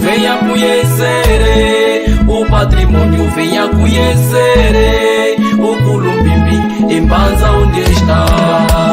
Venha conhecer o património, venha conhecer o Kulumbimbi em Mbanza, onde está.